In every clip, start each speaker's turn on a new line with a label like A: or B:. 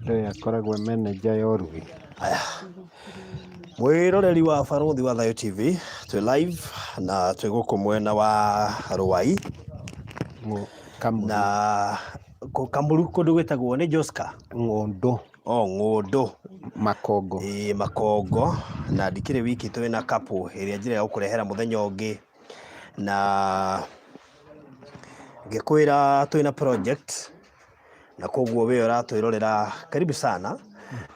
A: Ndoĩ akoragwo e manager ya ũrugi.
B: Aya. Mwĩroreri wa Barũthi wa Thayũ TV, twĩ live na twĩ gũkũ mwena wa Rwai
A: Kamuru.
B: Na Kamuru kũndũ gwĩtagwo nĩ Joska.
A: Ng'ũndũ.
B: O Ng'ũndũ.
A: Makongo.
B: Ĩĩ Makongo, na ndikĩrĩ wiki, twĩ na couple ĩrĩa njĩra ya gũkũrehera mũthenya ũngĩ, na ngĩkwĩra twĩna project, na koguo we ũratwĩrorera, karibu sana.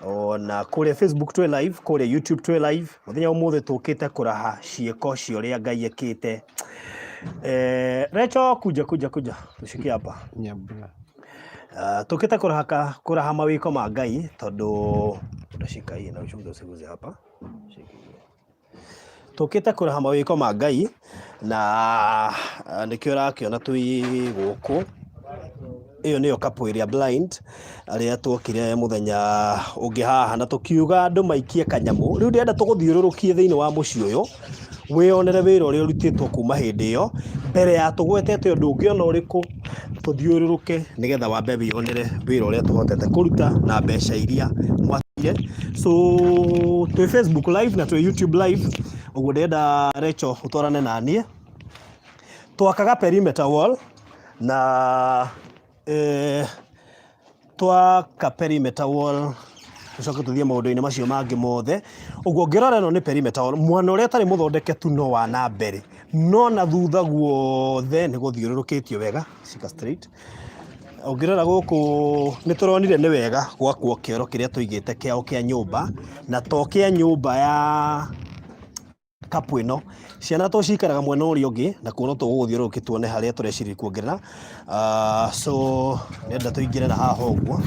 B: Ona kũrĩa Facebook twĩ live, kũrĩa YouTube twĩ live. Mũthenya ũmũthĩ tũkĩte kũraha ciĩko cia ũrĩa Ngai ekĩte. Recho, kuja kuja kuja tushikie hapa.
A: Nyambura.
B: Tũkĩte kũraha kũraha mawĩko ma Ngai, tondũ utashika hii na uchunge usiguze hapa. Shika hii. Tũkĩte kũraha mawĩko ma Ngai, na nĩkĩo ũrakĩona twĩ gũkũ. Ĩyo nĩyo couple ĩrĩa blind arĩa tuokire mũthenya ũngĩ haha na tũkiuga andũ maikie kanyamũ. Rĩu ndĩrenda tũgũthiũrũrũkie thĩinĩ wa mũciĩ ũyũ, wĩyonere wĩra ũrĩa ũrutĩtwo kuma hĩndĩ ĩyo mbere ya tũgwetete ũndũ ũngĩ ona ũrĩkũ, tũthiũrũrũke nĩgetha wambe wĩyonere wĩra ũrĩa tũhotete kũruta na mbeca iria mwatũire. So twĩ Facebook live na twĩ YouTube live, ũguo ndĩrenda Rachel ũtwarane na niĩ. Twakaga perimeter wall na twaka perimeter wall tũcoke tũthiĩ maũndũ-inĩ macio mangĩ mothe. Ũguo ũngĩrora, ĩno nĩ perimeter wall. Mwena ũrĩa ũtarĩ mũthondeke tu no wa na mbere, no na thutha guothe nĩ gũthiũrũrũkĩtio wega. Shika straight. Ũngĩrora gũkũ, nĩ tũronire nĩ wega gwakwo kĩoro kĩrĩa tũigĩte kĩao kĩa nyũmba, na to kĩa nyũmba ya couple ĩno. Ciana to cikaraga mwena ũrĩa ũngĩ, na kuo no tũgũgũthiũrũrũkia tuone harĩa tũreciria kuongerera. So nĩenda tũingĩre na haha ũguo.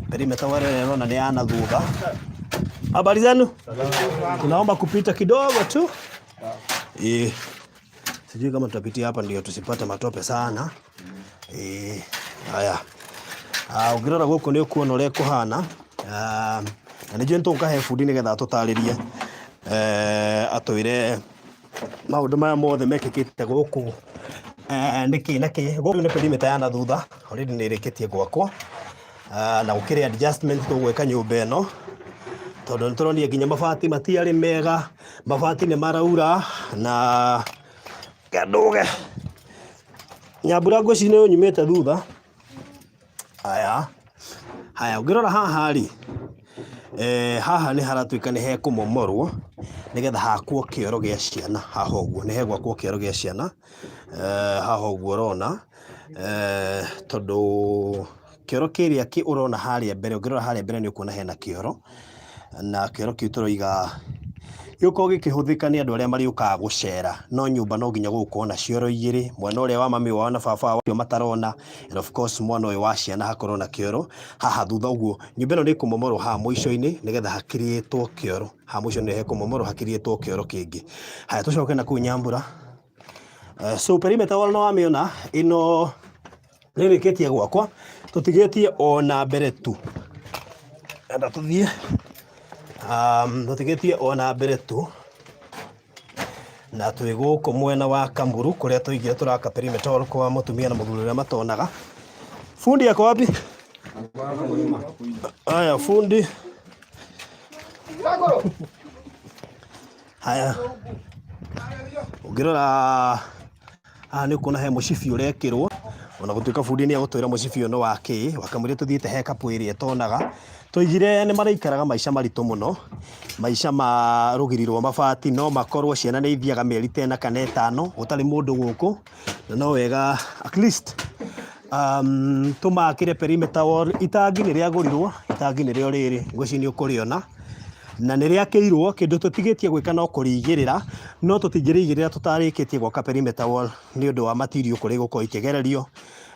B: Perimeter wall ĩrĩa ĩrona nĩ ya na thutha. Habari zenu? Tunaomba kupita kidogo tu. Sijui kama tutapitia hapa ndio tusipate matope sana. Haya. Ũngĩrora gũkũ nĩ ũkuona ũrĩa kũhana. Na nĩ njũĩ nĩ tũgũkahe bundi nĩgetha atũtarĩrie, atwĩre maũndũ maya mothe mekĩkĩte gũkũ nĩkĩ na kĩ. Gũkũ nĩ perimeter ya na thutha, already nĩ ĩrĩkĩtie gwakwo. Na gũkĩrĩ adjustment tũgwĩka nyũmba ĩno, tondũ nĩ tũronire nginya mabati matiarĩ mega, mabati nĩ maraura na kandũge. Nyambura, ngwĩciria nĩ ũnyumĩte thutha. Haya. Haya, ũngĩrora haha rĩ, haha nĩ haratuĩka nĩ hekũmomorwo nĩgetha hakwo kĩoro gĩa ciana haha ũguo, nĩ hegwakwo kĩoro gĩa ciana haha ũguo ũrona, tondũ kĩoro kĩrĩa ũrona harĩa mbere, ũngĩrora harĩa mbere nĩ ũkuona hena kĩoro, na kĩoro kĩu tũroiga gĩgũkorwo gĩkĩhũthĩka nĩ andũ arĩa marĩũkaga gũcera, no nyũmba no nginya gũgũkorwo na cioro igĩrĩ, mwena ũrĩa wa mami wao na baba wao acio matarona, and of course mwana ũyũ wa ciana hakorwo na kĩoro haha thutha. Ũguo nyũmba ĩno nĩ ĩkũmomorwo haha mũico-inĩ nĩgetha hakiriĩtwo kĩoro haha mũico-inĩ, nĩ hekũmomorwo hakiriĩtwo kĩoro kĩngĩ. Haya, tũcoke na kũu Nyambura. So perimeter wall no wamĩona ĩno nĩ ĩrĩkĩtie gwakwa, tũtigĩtie o na mbere tu. Enda tũthiĩ, tũtigĩtie o na mbere tu, na twĩ gũkũ mwena wa Kamuru kũrĩa tũigire tũraka perimeter wall kwa mũtumia na mũthuri ũrĩa matonaga. Fundi ako wapi? Haya, fundi. Haya, ũngĩrora haha nĩ ũkuona he mũcibi ũrekĩrwo, ona gũtuĩka bundi nĩ egũtwĩra mũcibi ũyũ nĩ wa kĩ. Wakamũira tũthiĩte he couple ĩrĩa ĩtonaga, twaigire nĩ maraikaraga maica maritũ mũno, maica ma rũgiri rwa mabati, no makorwo ciana nĩ ithiaga mĩeri ta ĩna kana ĩtano gũtarĩ mũndũ gũkũ, na no wega at least tũmakĩre perimeter wall. Itangi nĩ rĩagũrirwo, itangi nĩrĩo rĩrĩ, ngwĩciria nĩ ũkũrĩona, na nĩ rĩakĩirwo. Kĩndũ tũtigĩtie gwĩka no kũrĩigĩrĩra, no tũtingĩrĩigĩrĩra tũtarĩkĩtie gwaka perimeter wall nĩ ũndũ wa material kũrĩa igũkorwo ikĩgererio.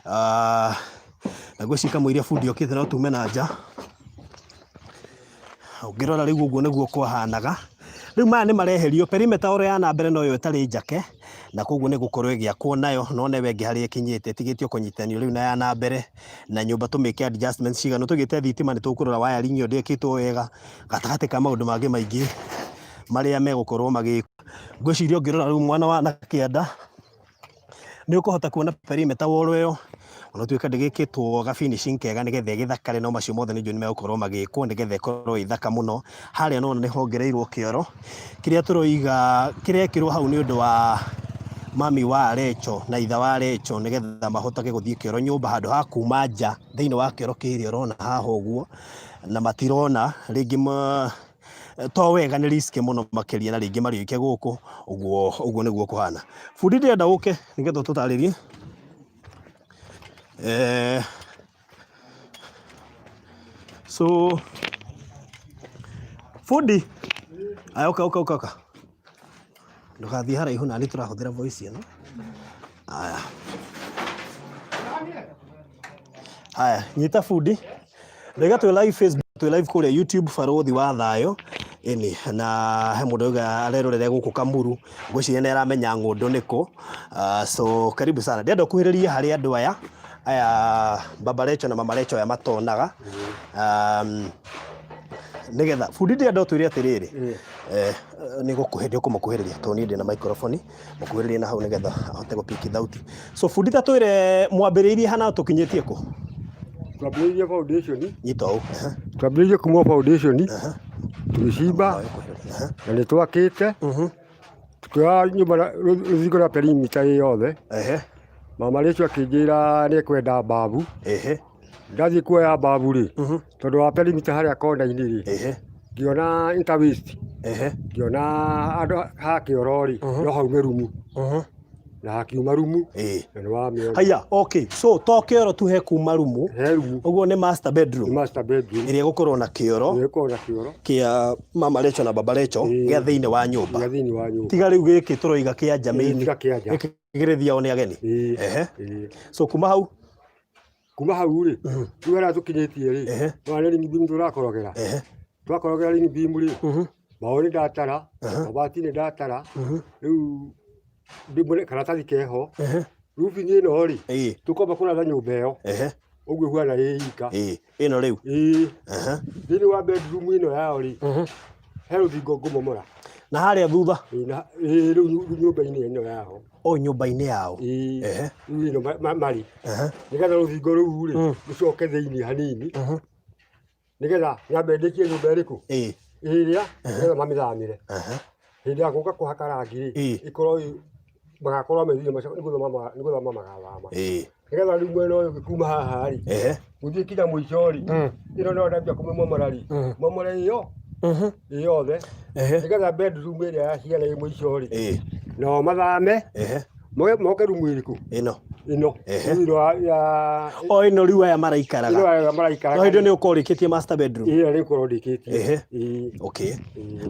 B: Na ngwĩciria kamũiria bundi okĩte no tume na nja. Ũngĩrora rĩu, ũguo nĩguo kwahanaga. Rĩu maya nĩ mareherio. Perimeter wall ya na mbere noyo ĩtarĩ njake, na koguo nĩ gũkorwo ĩgĩakwo nayo, no newe ĩngĩ harĩa ĩkinyĩte ĩtigĩtio kũnyitanio rĩu na ya na mbere, na nyũmba tũmĩke adjustments cigana. Tũgĩte thitima, nĩ tũkũrora wiring ĩyo ndĩkĩtwo wega, gatagatĩ ka maũndũ mangĩ maingĩ marĩa megũkorwo magĩkwo. Ngwĩciria ũngĩrora rĩu mwana wa na kĩanda nĩ ũkũhota kuona perimeter wall ĩyo. Ona tuĩka ndĩgĩkĩtwo ga finishing kega nĩgetha ĩgĩthakare, no macio mothe nĩ njũĩ nĩ megũkorwo magĩkwo nĩgetha ĩkorwo ĩ thaka mũno. Harĩa nĩwona nĩ hongereirwo kĩoro kĩrĩa tũroiga kĩrekĩrwo hau nĩ ũndũ wa mami wa Recho na ithe wa Recho nĩgetha mahotage gũthiĩ kĩoro nyũmba handũ ha kuma nja thĩinĩ wa kĩoro kĩrĩa ũrona haha ũguo, na matirona rĩngĩ ma to wega, nĩ risk mũno makĩria, na rĩngĩ mariũke gũkũ ũguo. Ũguo nĩguo kũhana. Bundi, ndĩrenda ũke nĩgetha ũtũtarĩrie. So fundi, aya, ũka ũka ũka ũka, ndũgathiĩ haraihu nani, tũrahũthĩra voice ĩno. Aya haya, nyita bundi. Ndaiga twĩ live Facebook, twĩ live kũrĩa YouTube, Barũthi wa Thayũ. Ĩni na he mũndũ auga arerorere gũkũ Kamuru, ngwĩciria nĩ aramenya ng'ũndũ nĩkũ. So karibu sana. Ndĩrenda ũkuhĩrĩrie harĩ andũ aya Baba Recho na Mama Recho aya matonaga, nĩgetha bundi, ndĩrenda ũtwĩre atĩrĩrĩ, nĩ gũkuhĩ, nĩ ũkũmũkuhĩrĩria tondũ niĩ ndĩna microphone, mũkuhĩrĩrie na hau nĩgetha ahote gũpiki thauti. So bundi, ta twĩre mwambĩrĩirie hana, tũkinyĩtie kũ?
C: Twambĩrĩirie foundation.
B: Nyita ũũ.
C: Twambĩrĩirie kuma foundation, tũgĩcimba na nĩ twakĩte, tukĩoya nyũmba rũthingo rwa perimeter ĩ yothe. Mama Rachel akĩnjĩra nĩ ekwenda babu. Ndathiĩ kuoya babu rĩ, tondũ wa perimeter harĩa kona-inĩ rĩ, ngĩona interwaste, ngĩona handũ ha kĩoro rĩ, no haume rumu, na hakiuma rumu na nĩ wamĩona.
B: Haya, okay, so to kĩoro tu, he kuma rumu.
C: He rumu.
B: Ũguo nĩ master
C: nĩ
B: bedroom
C: master bedroom
B: ĩrĩa ĩgũkorwo na kĩoro
C: ĩrĩa ĩkoragwo na kĩoro
B: kĩa Mama Recho na Baba Recho gĩa thĩinĩ wa nyũmba.
C: Gĩa thĩinĩ wa nyũmba.
B: Tiga rĩu gĩkĩ tũroiga kĩa nja main.
C: Tiga kĩa nja.
B: Gĩkĩ gĩrĩthiao nĩ ageni. So kuma hau?
C: Kuma hau rĩ, rĩu harĩa tũkinyĩtie rĩ, no nĩ ring beam tũrakorogera. Twakorogera ring beam rĩ, mbaũ nĩ ndatara, mabati nĩ ndatara, rĩu ndĩmũre karatathi keho. Roofing ĩno rĩ, tũkwamba kũratha nyũmba ĩyo ũguo ĩhuana ĩ ika.
B: Ĩno rĩu?
C: Ĩĩ. Thĩinĩ wa bedroom ĩno yao rĩ, he rũthingo ngũmomora.
B: Na harĩa thutha?
C: Ĩĩ, ĩĩ, rĩu nyũmba-inĩ ĩno yao.
B: O nyũmba-inĩ yao?
C: Ĩĩ. Rĩu ĩno marĩ nĩgetha rũthingo rũu rĩ, rũcoke thĩinĩ hanini, nĩgetha nyambe ndĩkie nyũmba ĩrĩkũ? Ĩrĩa nĩgetha mamĩthamĩre hĩndĩ ya gũka kũhaka rangi rĩ, ĩkorwo magakorwo me thĩinĩ, nĩ gũthama magathama, nĩgetha rĩu mwena ũyũ ũngĩ kuma haha rĩ, gũthiĩ kinya mũico rĩ, ĩno no ndambia kũmĩmomora rĩ, momore ĩyo ĩ yothe, nĩgetha bedroom ĩrĩa ya ciana ĩ mũico rĩ, nao mathame, moke rumu ĩrĩkũ?
B: Ĩno.
C: Ĩno. Rĩu ĩno ya
B: O ĩno rĩu aya maraikaraga?
C: Ĩno aya maraikaraga.
B: No hĩndĩ ĩyo nĩ ũkorwo ũrĩkĩtie master bedroom?
C: Ĩyo nĩ ũkorwo ndĩkĩtie.
B: Ĩĩ. Okay,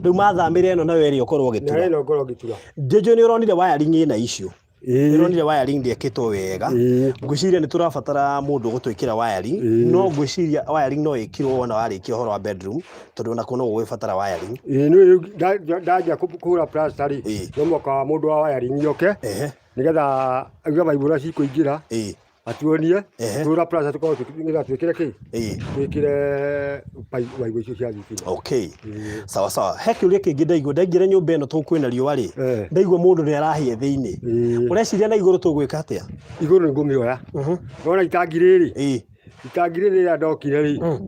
B: rĩu mathamĩre ĩno, nayo ĩrĩa ũkorwo
C: na
B: ũgĩtura.
C: Ĩno ngorwo ngĩtura.
B: Njũjũ, nĩ ũronire wiring ĩna issue?
C: Ĩĩ.
B: Ũronire wiring ndĩekĩtwo wega?
C: Ĩĩ.
B: Ngwĩciria nĩ tũrabatara mũndũ ũgũtwĩkĩra wiring. No ngwĩciria wiring no ĩkirwo wona warĩkia ũhoro wa bedroom, tondũ onakuo no ũgũgĩbatara wiring.
C: Ĩĩ, nĩ rĩu ndanjia kũhũra plaster rĩ, no mũhaka mũndũ wa wiring oke, nĩgetha auge baibũ ũrĩa cikũingĩra, atuonie kũhũra plaster, tũkorwo nĩgetha twĩkĩre kĩ, twĩkĩre baibũ icio cia thitima.
B: Okay, sawa sawa. He kĩũria kĩngĩ ndaigua ndaingĩra nyũmba ĩno, tondũ kwĩna riũa rĩ, ndaigua mũndũ nĩ arahĩa thĩinĩ. Ũreciria na igũrũ tũgwĩka atĩa?
C: Igũrũ nĩ ngũmĩoya. Nona itangi rĩrĩ, itangi rĩrĩ rĩrĩa ndokire rĩ,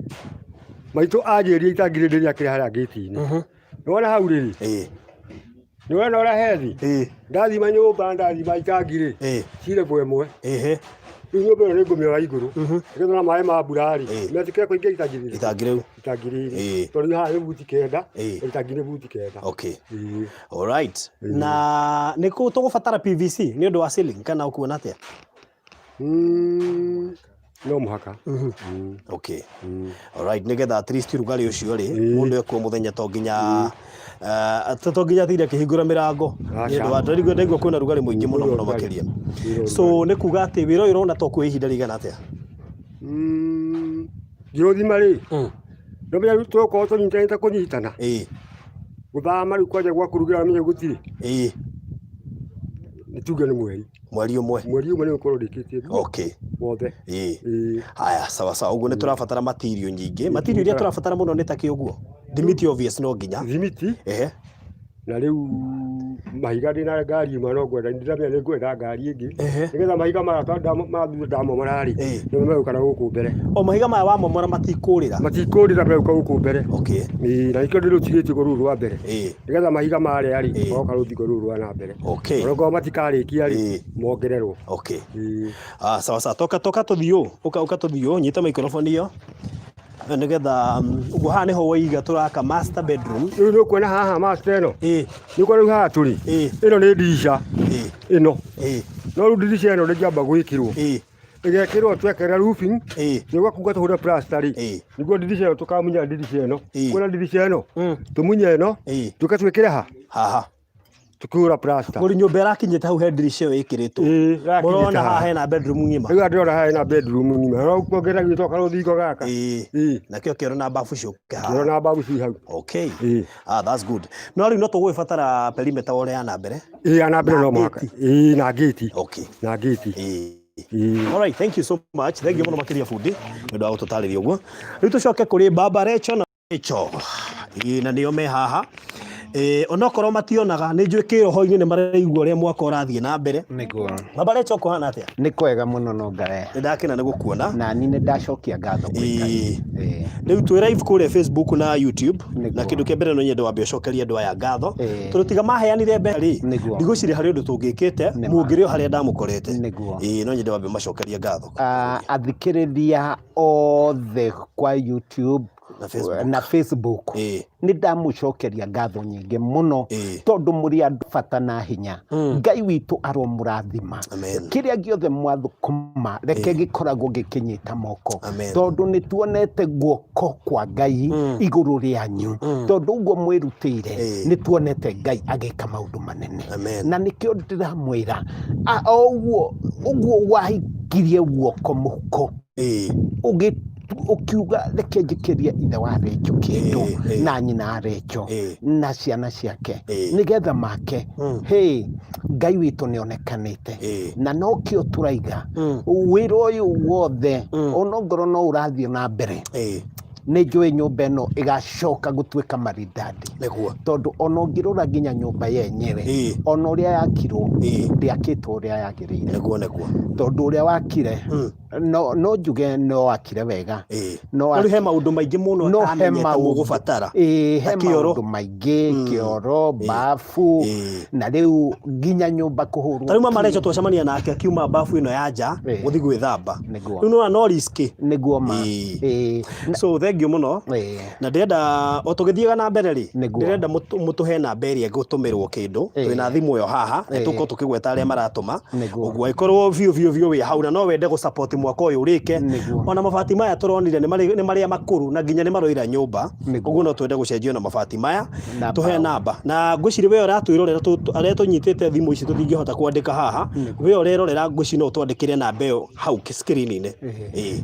C: maitũ anjĩrire itangi rĩrĩ rĩakĩrĩ harĩa ngĩti-inĩ. Nĩwona hau rĩrĩ, nĩwona ũrĩa hethi, ndathima nyũmba, ndathima itangi rĩ, ci level ĩmwe. Rĩu nyũmba ĩno nĩ ngũmĩoya igũrũ, nĩgetha ona maĩ ma mbura rĩ, metĩkĩre kũingĩra itangi rĩrĩ.
B: Itangi rĩu.
C: Itangi rĩrĩ. Tondũ rĩu haha nĩ buti 9, na itangi nĩ buti 9.
B: Okay. Alright. Na nĩ kũ tũgũbatara PVC nĩ ũndũ wa ceiling, kana ũkuona atĩa?
C: No mũhaka.
B: Okay. Alright, nĩgetha at least rugarĩ ũcio rĩ, mũndũ ekuo mũthenya to nginya to nginya atinde akĩhingũra mĩrango nĩ ũndũ wa ndaigua kwĩna rugarĩ mũingĩ mũno mũno makĩria. So nĩ kuga atĩ wĩra ũyũ ũrona to kuoya ihinda rĩigana atĩa?
C: Ngĩũthima rĩ, no menya rĩu tũgũkorwo tũnyitanĩte kũnyitana gũthama rĩu kwanja gwa kũrugĩra, menya gũtirĩ. Nĩ tuge nĩ mweri.
B: Mweri ũmwe.
C: Mweri ũmwe nĩ ũkorwo ndĩkĩtie wothe.
B: Haya, sawa sawa. Ũguo nĩ tũrabatara material nyingĩ. Material iria tũrabatara mũno nĩ ta kĩ ũguo? Thimiti obvious no nginya.
C: Thimiti. Na rĩu Mahiga ndĩna ngari ĩmwe no ngwenda, ndĩramenya nĩ ngwenda ngari ĩngĩ nĩgetha mahiga maya ma thutha ndamomora rĩ, nĩmo megũka na gũkũ mbere.
B: O mahiga maya wamomora matikũrĩra?
C: Matikũrĩra, megũka gũkũ mbere.
B: Okay.
C: Ĩĩ, na nĩkĩo ndĩrũtigĩtie ũguo rũu rwa mbere, nĩgetha mahiga marĩa rĩ, magoka rũthingo rũu rwa na mbere.
B: Okay.
C: Ona okorwo matikarĩkia rĩ, mongererwo.
B: Okay.
C: Ĩĩ.
B: Ah, sawa sawa. Toka toka tũthiĩ ũũ. Ũka ũka tũthiĩ ũũ, nyita microphone ĩyo. Nĩgetha ũguo haha nĩho waiga tũraka master bedroom.
C: Rĩu nĩ ũkuona haha master ĩno?
B: Ĩĩ.
C: Nĩ ũkuona rĩu haha tũrĩ?
B: Ĩĩ.
C: Ĩno nĩ ndirica.
B: Ĩĩ.
C: Ĩno.
B: Ĩĩ.
C: No rĩu ndirica ĩno ndĩngĩamba gwĩkĩrwo.
B: Ĩĩ.
C: Ĩgekĩrwo twekĩra roofing.
B: Ĩĩ.
C: Nĩguo kuga tũhũre plaster rĩ.
B: Ĩĩ.
C: Nĩguo ndirica ĩno tũkamunya ndirica ĩno.
B: Ĩĩ.
C: Kuona ndirica ĩno? Tũmunye ĩno.
B: Ĩĩ.
C: Tũke twĩkĩre ha?
B: Haha.
C: Tũkĩhũra plaster.
B: Kũrĩ nyũmba ĩrakinyĩte hau he ndirica ĩyo ĩkĩrĩtwo.
C: Ĩĩ, ĩrakinyĩte
B: Mũrona haha
C: haha.
B: hena bedroom ng'ima.
C: Rĩu ndĩrona haha hena bedroom ng'ima. No kuongerera gĩtoka rũthingo gaka.
B: Ĩĩ.
C: Ĩĩ.
B: Nakĩo kĩoro na bafu ciũke haha.
C: Kĩoro na bafu ci hau.
B: Okay.
C: Ĩĩ.
B: Ah, that's good. No rĩu no tũgũgĩbatara perimeter wall ya na mbere.
C: Ĩĩ, ya na mbere no mũhaka. Ĩĩ, na gate.
B: Okay.
C: Na gate.
B: Ĩĩ.
C: Ĩĩ.
B: All right, thank you so much. Thank you mũno makĩria bundi nĩ ũndũ wa gũtũtarĩria ũguo. Rĩu tũcoke kũrĩ Baba Recho na Rachel. Ĩĩ, na nĩo me haha. Ĩĩ, onokorwo mationaga nĩ njũĩ kĩroho-inĩ nĩ maraigua ũrĩa mwaka ũrathiĩ na mbere.
A: Nĩguo.
B: Baba Rachel kũhana atĩa?
A: Nĩ kwega mũno no ngae.
B: Nĩ ndakena nĩ gũkuona.
A: Na niĩ nĩ ndacokia ngatho kwĩ Ngai.
B: Ĩĩ. Rĩu twĩ live kũrĩa Facebook na YouTube.
A: Nĩguo.
B: Na kĩndũ kĩa mbere no nyende wambe ũcokerie andũ aya ngatho.
A: Ĩĩ.
B: Tondũ tiga maheanire mbeca rĩ,
A: Nĩguo.
B: ndigwĩciria harĩ ũndũ tũngĩkĩte
A: Nĩ ma.
B: mũngĩrĩ o harĩa ndamũkorete.
A: Nĩguo.
B: Ĩĩ, no nyende wambe ũmacokerie ngatho.
A: Ah, athikĩrĩria othe kwa YouTube
B: Na Facebook.
A: na Facebook
B: Ĩĩ.
A: nĩ ndamũcokeria ngatho nyingĩ mũno
B: Ĩĩ.
A: tondũ mũrĩ andũ bata na hinya. Ngai witũ aromũrathima.
B: Amen.
A: Kĩrĩa gĩothe mwathũkũma reke gĩkoragwo gĩkĩnyita moko.
B: Amen.
A: Tondũ nĩ tuonete guoko kwa Ngai igũrũ rĩanyu. Tondũ ũguo mwĩrutĩire
B: Ĩĩ.
A: nĩ tuonete Ngai agĩka maũndũ manene.
B: Amen.
A: Na nĩkĩo ndĩramwĩra, o ũguo ũguo waikirie guoko mũhuko
B: Ĩĩ.
A: Ũkiuga reke njĩkĩrie ithe wa Rachel kĩndũ
B: Ĩĩ, ĩĩ.
A: na nyina wa Rachel
B: Ĩĩ.
A: na ciana ciake
B: Ĩĩ.
A: nĩgetha make. Hey, Ngai witũ nĩ onekanĩte.
B: Ĩĩ.
A: Na nokĩo tũraiga wĩra ũyũ wothe onongorwo no ũrathiĩ na mbere.
B: Ĩĩ.
A: Nĩ njũĩ nyũmba ĩno ĩgacoka gũtuĩka maridadi.
B: Nĩguo.
A: Tondũ ona ũngĩrora nginya nyũmba yenyewe
B: Ĩĩ.
A: ona ũrĩa yakirwo
B: Ĩĩ.
A: ndĩakĩtwo ũrĩa yagĩrĩire.
B: Nĩguo, nĩguo.
A: Tondũ ũrĩa wakire no njuge no wakire wega.
B: Ĩĩ.
A: No
B: Rĩu he maũndũ maingĩ mũno
A: no he
B: atamenyete
A: maũndũ
B: mũgũbatara.
A: Ĩĩ, he
B: Ta kĩoro.
A: maũndũ maingĩ, kĩoro, bafu,
B: Ĩĩ.
A: na rĩu nginya nyũmba kũhũrwo.
B: Ta rĩu mama Rachel twacemania nake akiuma bafu ĩno ya nja
A: Ĩĩ.
B: gũthiĩ gwĩthamba.
A: Nĩguo.
B: Rĩu nĩwona no risk.
A: Nĩguo ma.
B: Ĩĩ.
A: Ĩĩ.
B: So thank you mũno.
A: Ĩĩ.
B: Na ndĩrenda o tũgĩthiaga na mbere rĩ,
A: Nĩguo.
B: ndĩrenda mũtũhe namba ĩrĩa ĩgũtũmĩrwo kĩndũ.
A: Ĩĩ.
B: Twĩna thimũ ĩyo haha,
A: Ĩĩ.
B: tũkorwo tũkĩgweta arĩa maratũma.
A: Nĩguo.
B: Ũguo angĩkorwo biũ biũ biũ wĩ hau na no wende gũ support mwaka ũyũ ũrĩke.
A: Nĩguo.
B: Ona mabati maya tũronire nĩ marĩa makũrũ na nginya nĩ maroira nyũmba.
A: Nĩguo.
B: Ũguo no twende gũcenjio na mabati maya.
A: Na
B: Tũhe
A: mbaũ.
B: namba. Na ngwĩciria we ũratwĩrorera arĩa tũnyitĩte thimũ ici tũtingĩhota kwandĩka haha. We ũrerorera ngwĩciria no ũtwandĩkĩre namba ĩyo hau screen-inĩ.
A: Ĩĩ.
B: Ĩĩ.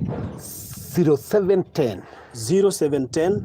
A: 0710
B: 0710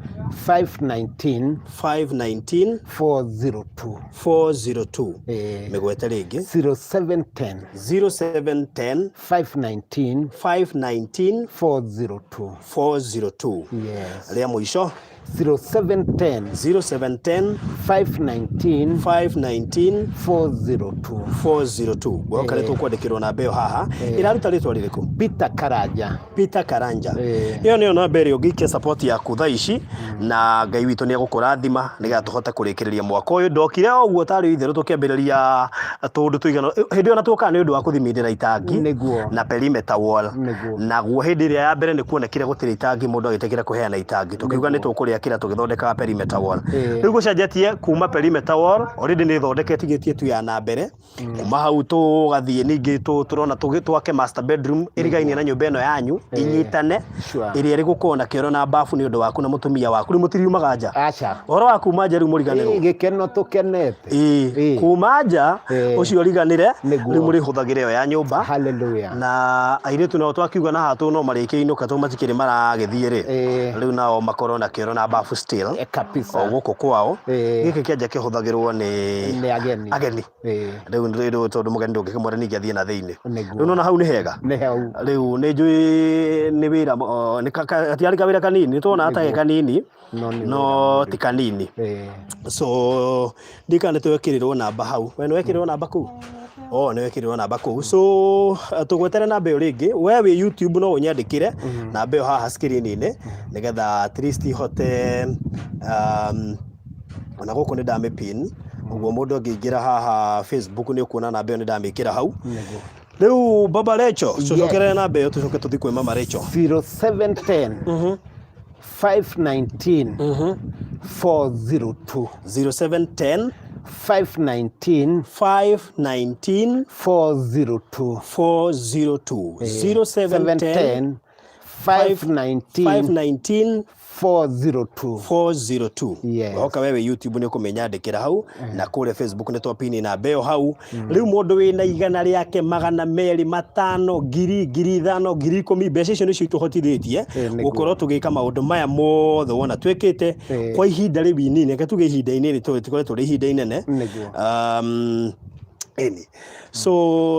A: 519
B: 519
A: 402.
B: 402.
A: Ĩĩ.
B: Mĩgwete rĩngĩ.
A: 0710
B: 0710
A: 519
B: 519
A: 402.
B: 402.
A: Yes.
B: Rĩa mũico.
A: 0710
B: 0710
A: 519
B: 519
A: 402.
B: 402. Gwoka nĩ tũkwandĩkĩrwo namba ĩyo haha. Ĩraruta rĩtwa rĩrĩkũ?
A: Peter Karanja.
B: Peter Karanja.
A: Ĩĩ.
B: Ĩyo nĩyo namba ĩrĩa ũngĩikia support yaku thaa ici na Ngai witũ nĩ egũkũrathima nĩgetha tũhote kũrĩkĩrĩria mwaka ũyũ. Ndokire o ũguo tarĩ itherũ tũkĩambĩrĩria tũũndũ tũigana hĩndĩ ĩyo na tuokaga nĩ ũndũ wa kũthimindĩra itangi
A: Nĩguo.
B: na perimeter wall.
A: Nĩguo.
B: Naguo hĩndĩ ĩrĩa ya mbere nĩ kuonekire gũtirĩ itangi mũndũ agĩtĩkĩra kũheana itangi tũkiuga nĩ tũkũrĩakĩra tũgĩthondekaga perimeter wall.
A: Ĩĩ.
B: Rĩu gũcenjetie kuma perimeter wall already nĩ thondeke tigĩtie tu ya na mbere. Kuma hau tũgathiĩ ningĩ tũrona twake master bedroom ĩrigainie na nyũmba ĩno yanyu inyitane
A: Sure.
B: ĩrĩa ĩrĩgũkorwo na kĩoro na bafu nĩ ũndũ waku na mũtumia waku. Rĩu mũtiriumaga nja.
A: Aca.
B: Ũhoro wa kuma nja rĩu mũriganĩrwo.
A: Ĩĩ, gĩkeno tũkenete.
B: Ĩĩ.
A: Ĩĩ.
B: Kuma nja
A: Ĩĩ.
B: ũcio ũriganĩre
A: Nĩguo.
B: rĩu mũrĩhũthagĩra ĩyo ya nyũmba.
A: Hallelujah.
B: Na airĩtu nao twakiuga na haha tũ no marĩkĩinũka tondũ matikĩrĩ maragĩthiĩ rĩ.
A: Ĩĩ.
B: Rĩu nao makorwo na kĩoro na bafu still.
A: Kabisa.
B: O gũkũ kwao. Gĩkĩ kĩanja kĩhũthagĩrwo nĩ
A: Nĩ ageni.
B: Ageni. Rĩu tondũ mũgeni ndũngĩkĩmwĩra ningĩ athiĩ na thĩinĩ.
A: Nĩguo.
B: Rĩu nona hau nĩ hega.
A: Nĩ hau.
B: Rĩu nĩ njũĩ nĩ wĩra nĩ gatiarĩ kawĩra kanini, nĩ tuona ta ge kanini
A: No nĩ
B: no
A: wĩra
B: ti kanini. So ndika nĩ twekĩrĩrwo namba hau. We nĩ wekĩrĩrwo namba kũu? Oh, nĩ wekĩrĩrwo namba kũu. So tũgwetere namba ĩyo rĩngĩ. We wĩ YouTube no ũnyandĩkĩre namba ĩyo haha screen-inĩ nĩgetha at least hote ona gũkũ nĩ ndamĩ pin ũguo mũndũ angĩingĩra haha Facebook nĩ ũkuona namba ĩyo nĩ ndamĩkĩra hau.
A: Nĩguo.
B: Rĩu Baba Rachel, tũcokerere namba ĩyo tũcoke tũthiĩ kwĩ Mama Rachel.
A: 0710 519 402.
B: 0710
A: 519
B: 519
A: 402.
B: 402. 0710
A: 710 519
B: 519
A: 402.
B: 402.
A: Yes.
B: Wahoka wewe YouTube nĩ ũkũmĩnyandĩkĩra hau na kũrĩa Facebook nĩ twapini namba ĩyo hau. Rĩu mũndũ wĩna 100 rĩake, 200, 500, 1000, 5000, 10,000, mbeca icio nĩcio itũhotithĩtie gũkorwo tũgĩka maũndũ maya mothe wona twĩkĩte kwa ihinda rĩu inini. Reke tuge ihinda inini tondũ tũkoretwo rĩ ihinda inene. Ĩni so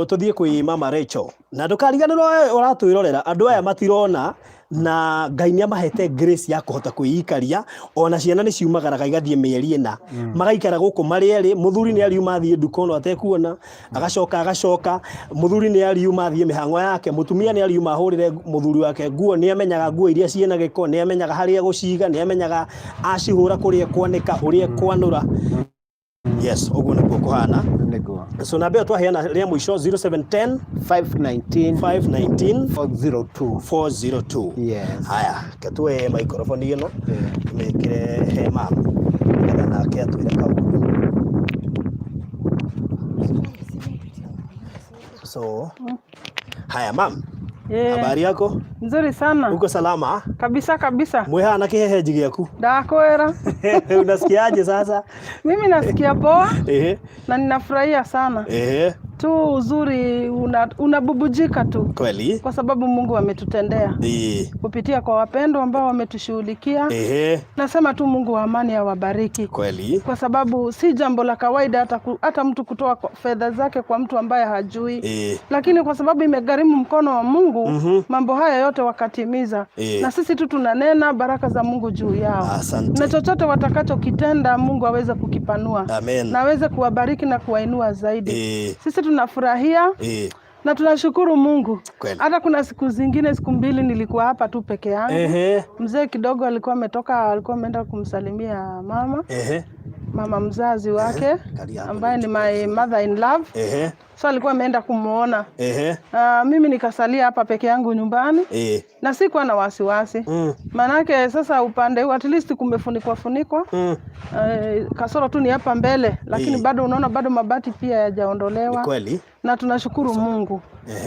B: tũthiĩ kwĩ Mama Rachel na ndũkariganĩrwo we ũratwĩrorera, andũ aya matirona na Ngai nĩ amahete grace ya kũhota kwĩikaria, ona ciana nĩ ciumagaraga igathiĩ mĩeri 4 magaikara gũkũ marĩ erĩ. Mũthuri nĩ ariuma athiĩ nduka ono atekuona, agacoka agacoka. Mũthuri nĩ ariuma athiĩ mĩhang'o yake, mũtumia nĩ ariuma ahũrĩre mũthuri wake nguo. Nĩ amenyaga nguo iria ciĩna gĩko, nĩ amenyaga harĩa egũciga, nĩ amenyaga acihũra kũrĩa ekwanĩka, ũrĩa ekwanũra. Yes, ũguo nĩguo kũhana.
A: Nĩguo.
B: So namba ĩyo twaheana rĩa mũico, 0710
A: 519
B: 519
A: 402.
B: 402.
A: Yes.
B: Haya, ke tuoe microphone ĩno tũmĩkĩre he mama nĩgetha nake atwĩre kaũndũ. So haya, mam, habari yako?
D: Nzuri sana.
B: Uko salama?
D: Kabisa kabisa.
B: Mwĩhaha na kĩhehenji gĩaku.
D: Ndakwera.
B: Unasikiaje sasa?
D: Mimi nasikia poa na ninafurahia sana. Tu uzuri unabubujika tu kwa sababu Mungu ametutendea kupitia kwa wapendwa ambao wametushughulikia. Nasema tu Mungu wa amani awabariki. Kwa sababu si jambo la kawaida hata mtu kutoa fedha zake kwa mtu ambaye hajui. Lakini kwa sababu imegharimu mkono wa Mungu, mambo haya yote wakatimiza. Na sisi tu tunanena baraka za Mungu juu yao.
B: Asante.
D: Na chochote watakachokitenda Mungu aweze kukipanua.
B: Amen.
D: Na aweze kuwabariki na kuwainua zaidi. Sisi tunafurahia na tunashukuru Mungu. Hata kuna siku zingine, siku 2 nilikuwa hapa tu peke yangu. Mzee kidogo alikuwa ametoka, alikuwa ameenda kumsalimia mama. Mama mzazi wake
B: Kali hapo.
D: Ambaye ni my mother in love. So alikuwa ameenda kumuona. Mimi nikasalia hapa peke yangu nyumbani na sikuwa na wasiwasi. Manake sasa upande huu at least kumefunikwa funikwa. Kasoro tu ni hapa mbele, lakini bado unaona bado mabati pia hayajaondolewa.
B: Ni kweli.
D: Na tunashukuru Mungu.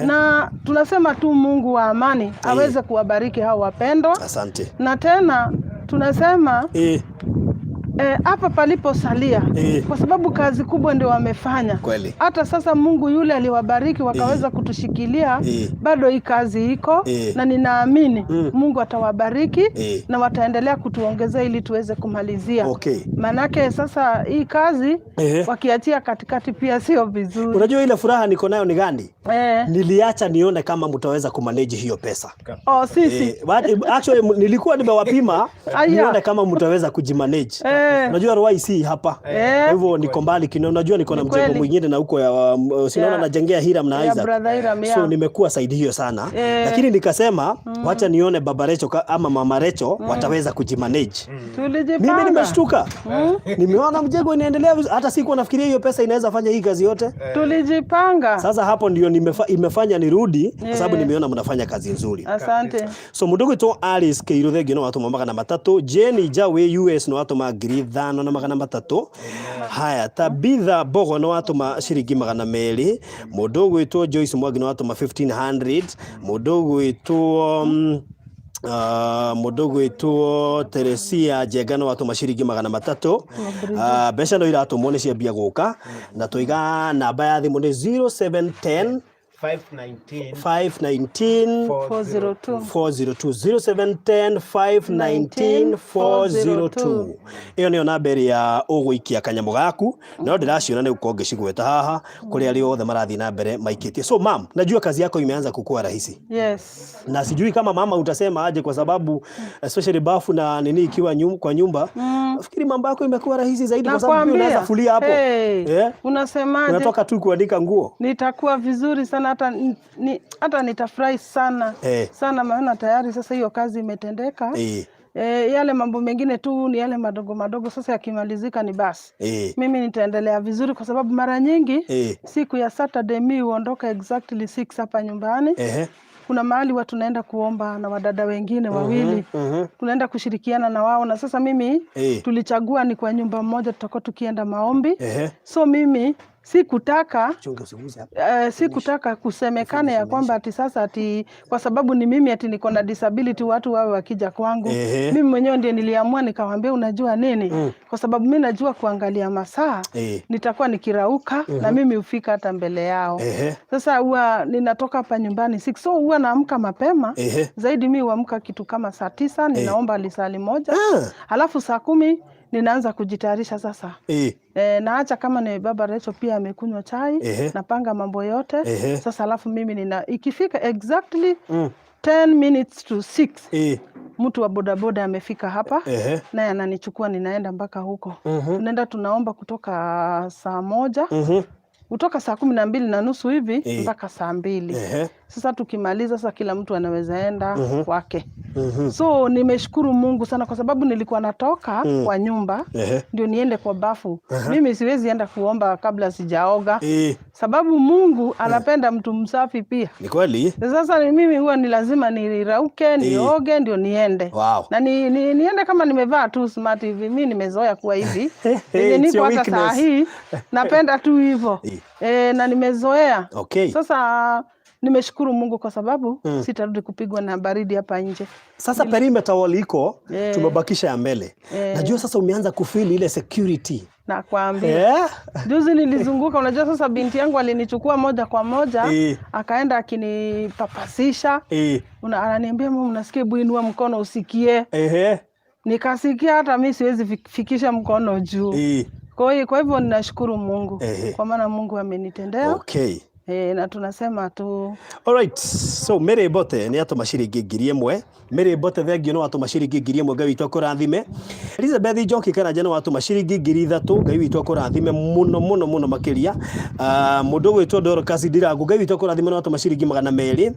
D: Na tunasema tu Mungu wa amani aweze kuwabariki hao wapendwa.
B: Asante.
D: Na tena tunasema hapa paliposalia kwa sababu kazi kubwa ndio wamefanya. Hata sasa Mungu yule aliwabariki wakaweza kutushikilia, bado hii kazi iko na ninaamini Mungu atawabariki na wataendelea kutuongezea ili tuweze kumalizia. Manake sasa hii kazi wakiachia katikati pia sio vizuri.
B: Unajua ile furaha niko nayo ni gani? Niliacha nione kama mtaweza kumanage hiyo pesa.
D: Oh, sisi.
B: But actually nilikuwa nimewapima
D: Aya.
B: nione kama mtaweza kujimanage. Unajua Ruai si hapa. Kwa hivyo niko mbali kino, unajua niko na
D: Ni
B: mjengo
D: kweli.
B: mwingine na huko ya si unaona najengea Hiram na
D: Ya
B: Isaac.
D: brother Hiram, yeah.
B: So nimekuwa side hiyo sana. Lakini nikasema wacha nione baba Recho ama mama Recho wataweza kujimanage.
D: Tulijipanga.
B: Mimi nimeshtuka. Nimeona mjengo inaendelea vizuri, hata sikuwa nafikiria hiyo pesa inaweza fanya hii kazi yote.
D: Tulijipanga.
B: Sasa hapo ndio imefanya nirudi kwa sababu nimeona mnafanya kazi nzuri.
D: Asante.
B: So mundu gwitwo Alice Keiru thengi no watuma 300, Jenny Jawe US no watuma 5300. Haya, Tabitha Bogo no watuma ciringi 200, mundu gwitwo Joyce Mwangi no watuma 1500, mundu gwitwo Teresia Njenga no watuma ciringi 300. Mbeca no iratumwo nĩ ciambia gũka na tũiga namba ya thimũ nĩ 0710
A: 519
B: 519
D: 402.
B: 402 0710 519 402. Ĩyo nĩyo namba ĩrĩa ũgũikia kanyamũ gaku, no ndĩraciona nĩ gũkorwo ngĩcigweta haha kũrĩ arĩa othe marathiĩ na mbere maikĩtie. So mam, najua kazi yako imeanza kukua rahisi.
D: Yes.
B: Na sijui kama mama utasema aje, kwa sababu especially bafu na nini ikiwa kwa nyumba, nafikiri mambo yako imekuwa rahisi zaidi kwa sababu pia
D: Nakwambia.
B: Unaweza fulia hapo.
D: Hey,
B: Eh?
D: unasemaje?
B: Unatoka tu kuandika nguo.
D: Nitakuwa vizuri sana, hata nitafurahi sana sana, maana tayari sasa hiyo kazi imetendeka. Yale mambo mengine tu ni yale madogo madogo, sasa yakimalizika ni basi. Mimi nitaendelea vizuri kwa sababu mara nyingi siku ya Saturday mi huondoka exactly 6 hapa nyumbani. Kuna mahali watu tunaenda kuomba na wadada wengine wawili, tunaenda kushirikiana na wao, na sasa mimi tulichagua ni kwa nyumba moja tutakuwa tukienda maombi. So mimi sikutaka
B: Chunga usiguze hapa.
D: Sikutaka kusemekane ya kwamba ati sasa ati kwa sababu ni mimi ati niko na disability watu wawe wakija kwangu. Mimi mwenyewe ndiye niliamua nikawaambia, unajua nini? Kwa sababu mi najua kuangalia masaa, nitakuwa nikirauka na mimi hufika hata mbele yao. Sasa huwa ninatoka hapa nyumbani 6, so huwa naamka mapema zaidi. Mi huamka kitu kama saa 9, ninaomba lisaa limoja, halafu saa 10 ninaanza kujitayarisha sasa. Naacha kama ni baba Rachel pia amekunywa chai, napanga mambo yote. Sasa alafu mimi nina ikifika exactly 10 minutes to 6, mtu wa bodaboda amefika hapa, naye ananichukua, ninaenda mpaka huko. Tunaenda tunaomba kutoka saa 1, kutoka saa 12:30 hivi mpaka saa 2. Sasa tukimaliza sasa kila mtu anaweza enda kwake. So nimeshukuru Mungu sana kwa sababu nilikuwa natoka kwa nyumba ndio niende kwa bafu. Mimi siwezi enda kuomba kabla sijaoga, sababu Mungu anapenda mtu msafi pia.
B: Ni kweli.
D: Sasa ni mimi huwa ni lazima nirauke, nioge ndio niende. Na niende kama nimevaa tu smart hivi. Mi nimezoea kuwa hivi. Venye
B: It's
D: niko
B: your
D: hata saa
B: weakness.
D: hii napenda tu hivyo. Na nimezoea. Sasa nimeshukuru Mungu kwa sababu sitarudi kupigwa na baridi hapa nje.
B: Sasa perimeter wall iko, tumebakisha ya mbele. Najua sasa umeanza kufeel ile security.
D: Nakwambia. Juzi nilizunguka, unajua sasa binti yangu alinichukua moja kwa moja, akaenda akinipapasisha. Ananiambia, mama, unasikia, hebu inua mkono usikie. Nikasikia hata mi siwezi fikisha mkono juu. Kwa hivyo ninashukuru Mungu kwa maana Mungu amenitendea. Na tunasema tu
B: Alright. So Mary Mbote nĩ atũma ciringi 1000. Mary Mbote, thengio nĩ watũma ciringi 1000, Ngai witũ akũrathime. Elizabeth Njoki Karanja nĩ watũma ciringi 3000, Ngai witũ akũrathime mũno mũno mũno makĩria. Mũndũ ũgwĩtwo Dorcas Ndirangu, Ngai witũ akũrathime, nĩ watũma ciringi 200.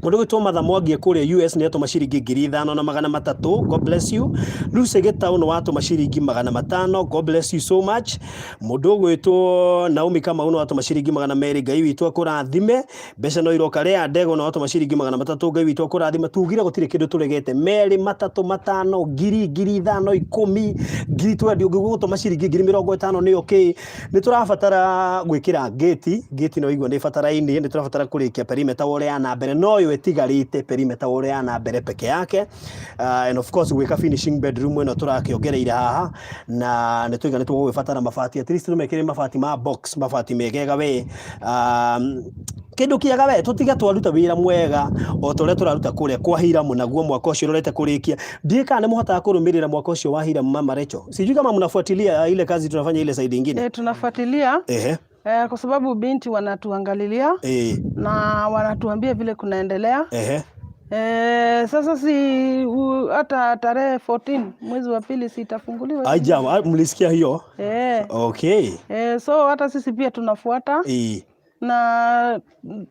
B: Mũndũ ũgwĩtwo Matha Mwangi kũrĩa US nĩ atũma ciringi 5300, God bless you. Lucy Gĩtaũ nĩ watũma ciringi 500, God bless you so much. Mũndũ ũgwĩtwo Naomi Kamau nĩ watũma ciringi 200, Ngai witũ akũrathime. Mbeca no iroka. Rea Ndego nĩ watũma ciringi 300, Ngai witũ akũrathime. Tugire gũtirĩ kĩndũ tũregete, merĩ, matatũ, matano, ngiri, 5000, 10, ngiri 20, ũngĩgua gũtũma ciringi 50000 nĩ okay. Nĩ tũrabatara gwĩkĩra gate, gate no igua nĩ ĩbataraine. Nĩ tũrabatara kũrĩkia perimeter wall ya na mbere, no yo ĩtigarĩte perimeter wall ya na mbere peke yake, and of course gwĩka finishing bedroom ĩno tũrakĩongereire haha, na nĩ tũiga nĩ tũgũgĩbatara mabati, at least tũmekĩre mabati ma box, mabati megega we, kĩndũ kĩega we, tũtige twaruta wĩra mwega o ta ũrĩa tũraruta kũrĩa kwa Hiramu, naguo mwaka ũcio ũrorete kũrĩkia. Ndiĩ kana nĩ mũhotaga kũrũmĩrĩra mwaka ũcio wa Hiramu, mama Rachel. Sijui kama mnafuatilia ile kazi tunafanya ile side ingine.
D: Tunafuatilia kwa sababu binti wanatuangalilia na wanatuambia vile kunaendelea. Sasa si hata tarehe 14 mwezi wa pili si itafunguliwa?
B: Aja, mlisikia hiyo?
D: So hata sisi pia tunafuata na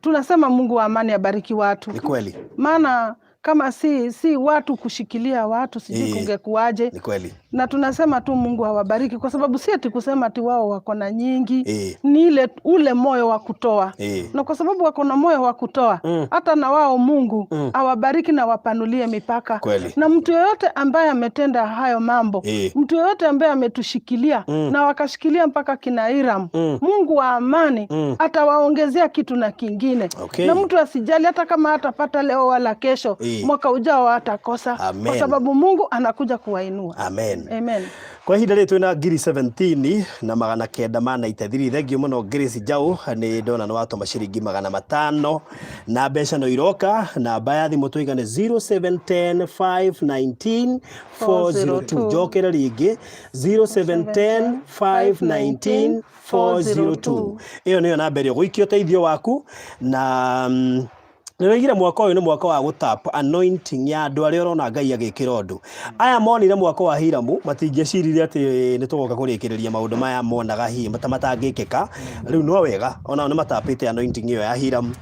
D: tunasema Mungu wa amani abariki watu,
B: Ni kweli.
D: Maana kama si watu kushikilia watu, sijui kungekuwaje.
B: Ni kweli.
D: Na tunasema tu Mungu awabariki kwa sababu si ati kusema ati wao wako na nyingi, ni ile ule moyo wa kutoa, na kwa sababu wako na moyo wa kutoa, hata na wao Mungu awabariki na wapanulie mipaka. Na mtu yeyote ambaye ametenda hayo mambo, mtu yeyote ambaye ametushikilia na wakashikilia mpaka kina Hiram, Mungu wa amani atawaongezea kitu na kingine. Na mtu asijali hata kama hatapata leo wala kesho, mwaka ujao hatakosa, kwa
B: Amen.
D: sababu Mungu anakuja kuwainua.
B: Amen. Amen.
D: Amen.
B: Kwa ihinda rĩrĩ twĩna 17,993. Thengiũ mũno Grace Njaũ, nĩ ndona nĩ watũma ciringi 500 na mbeca no iroka. Namba ya thimũ tũiga nĩ 0710 519 402. Njokere rĩngĩ, 0710 519 402. Ĩyo nĩyo namba ĩrĩa ũgũikia ũteithio waku. Na nĩroigire mwaka ũyũ nĩ mwaka wa gũtap anointing ya andũ arĩa ũrona Ngai agĩkĩra ũndũ. Aya monire mwaka wa Hiramu matingĩeciririe atĩ nĩ tũgoka kũrĩkĩrĩria maũndũ maya monaga hihi matangĩkĩka. Rĩu no wega onao nĩ matapĩte anointing ĩyo ya Hiramu.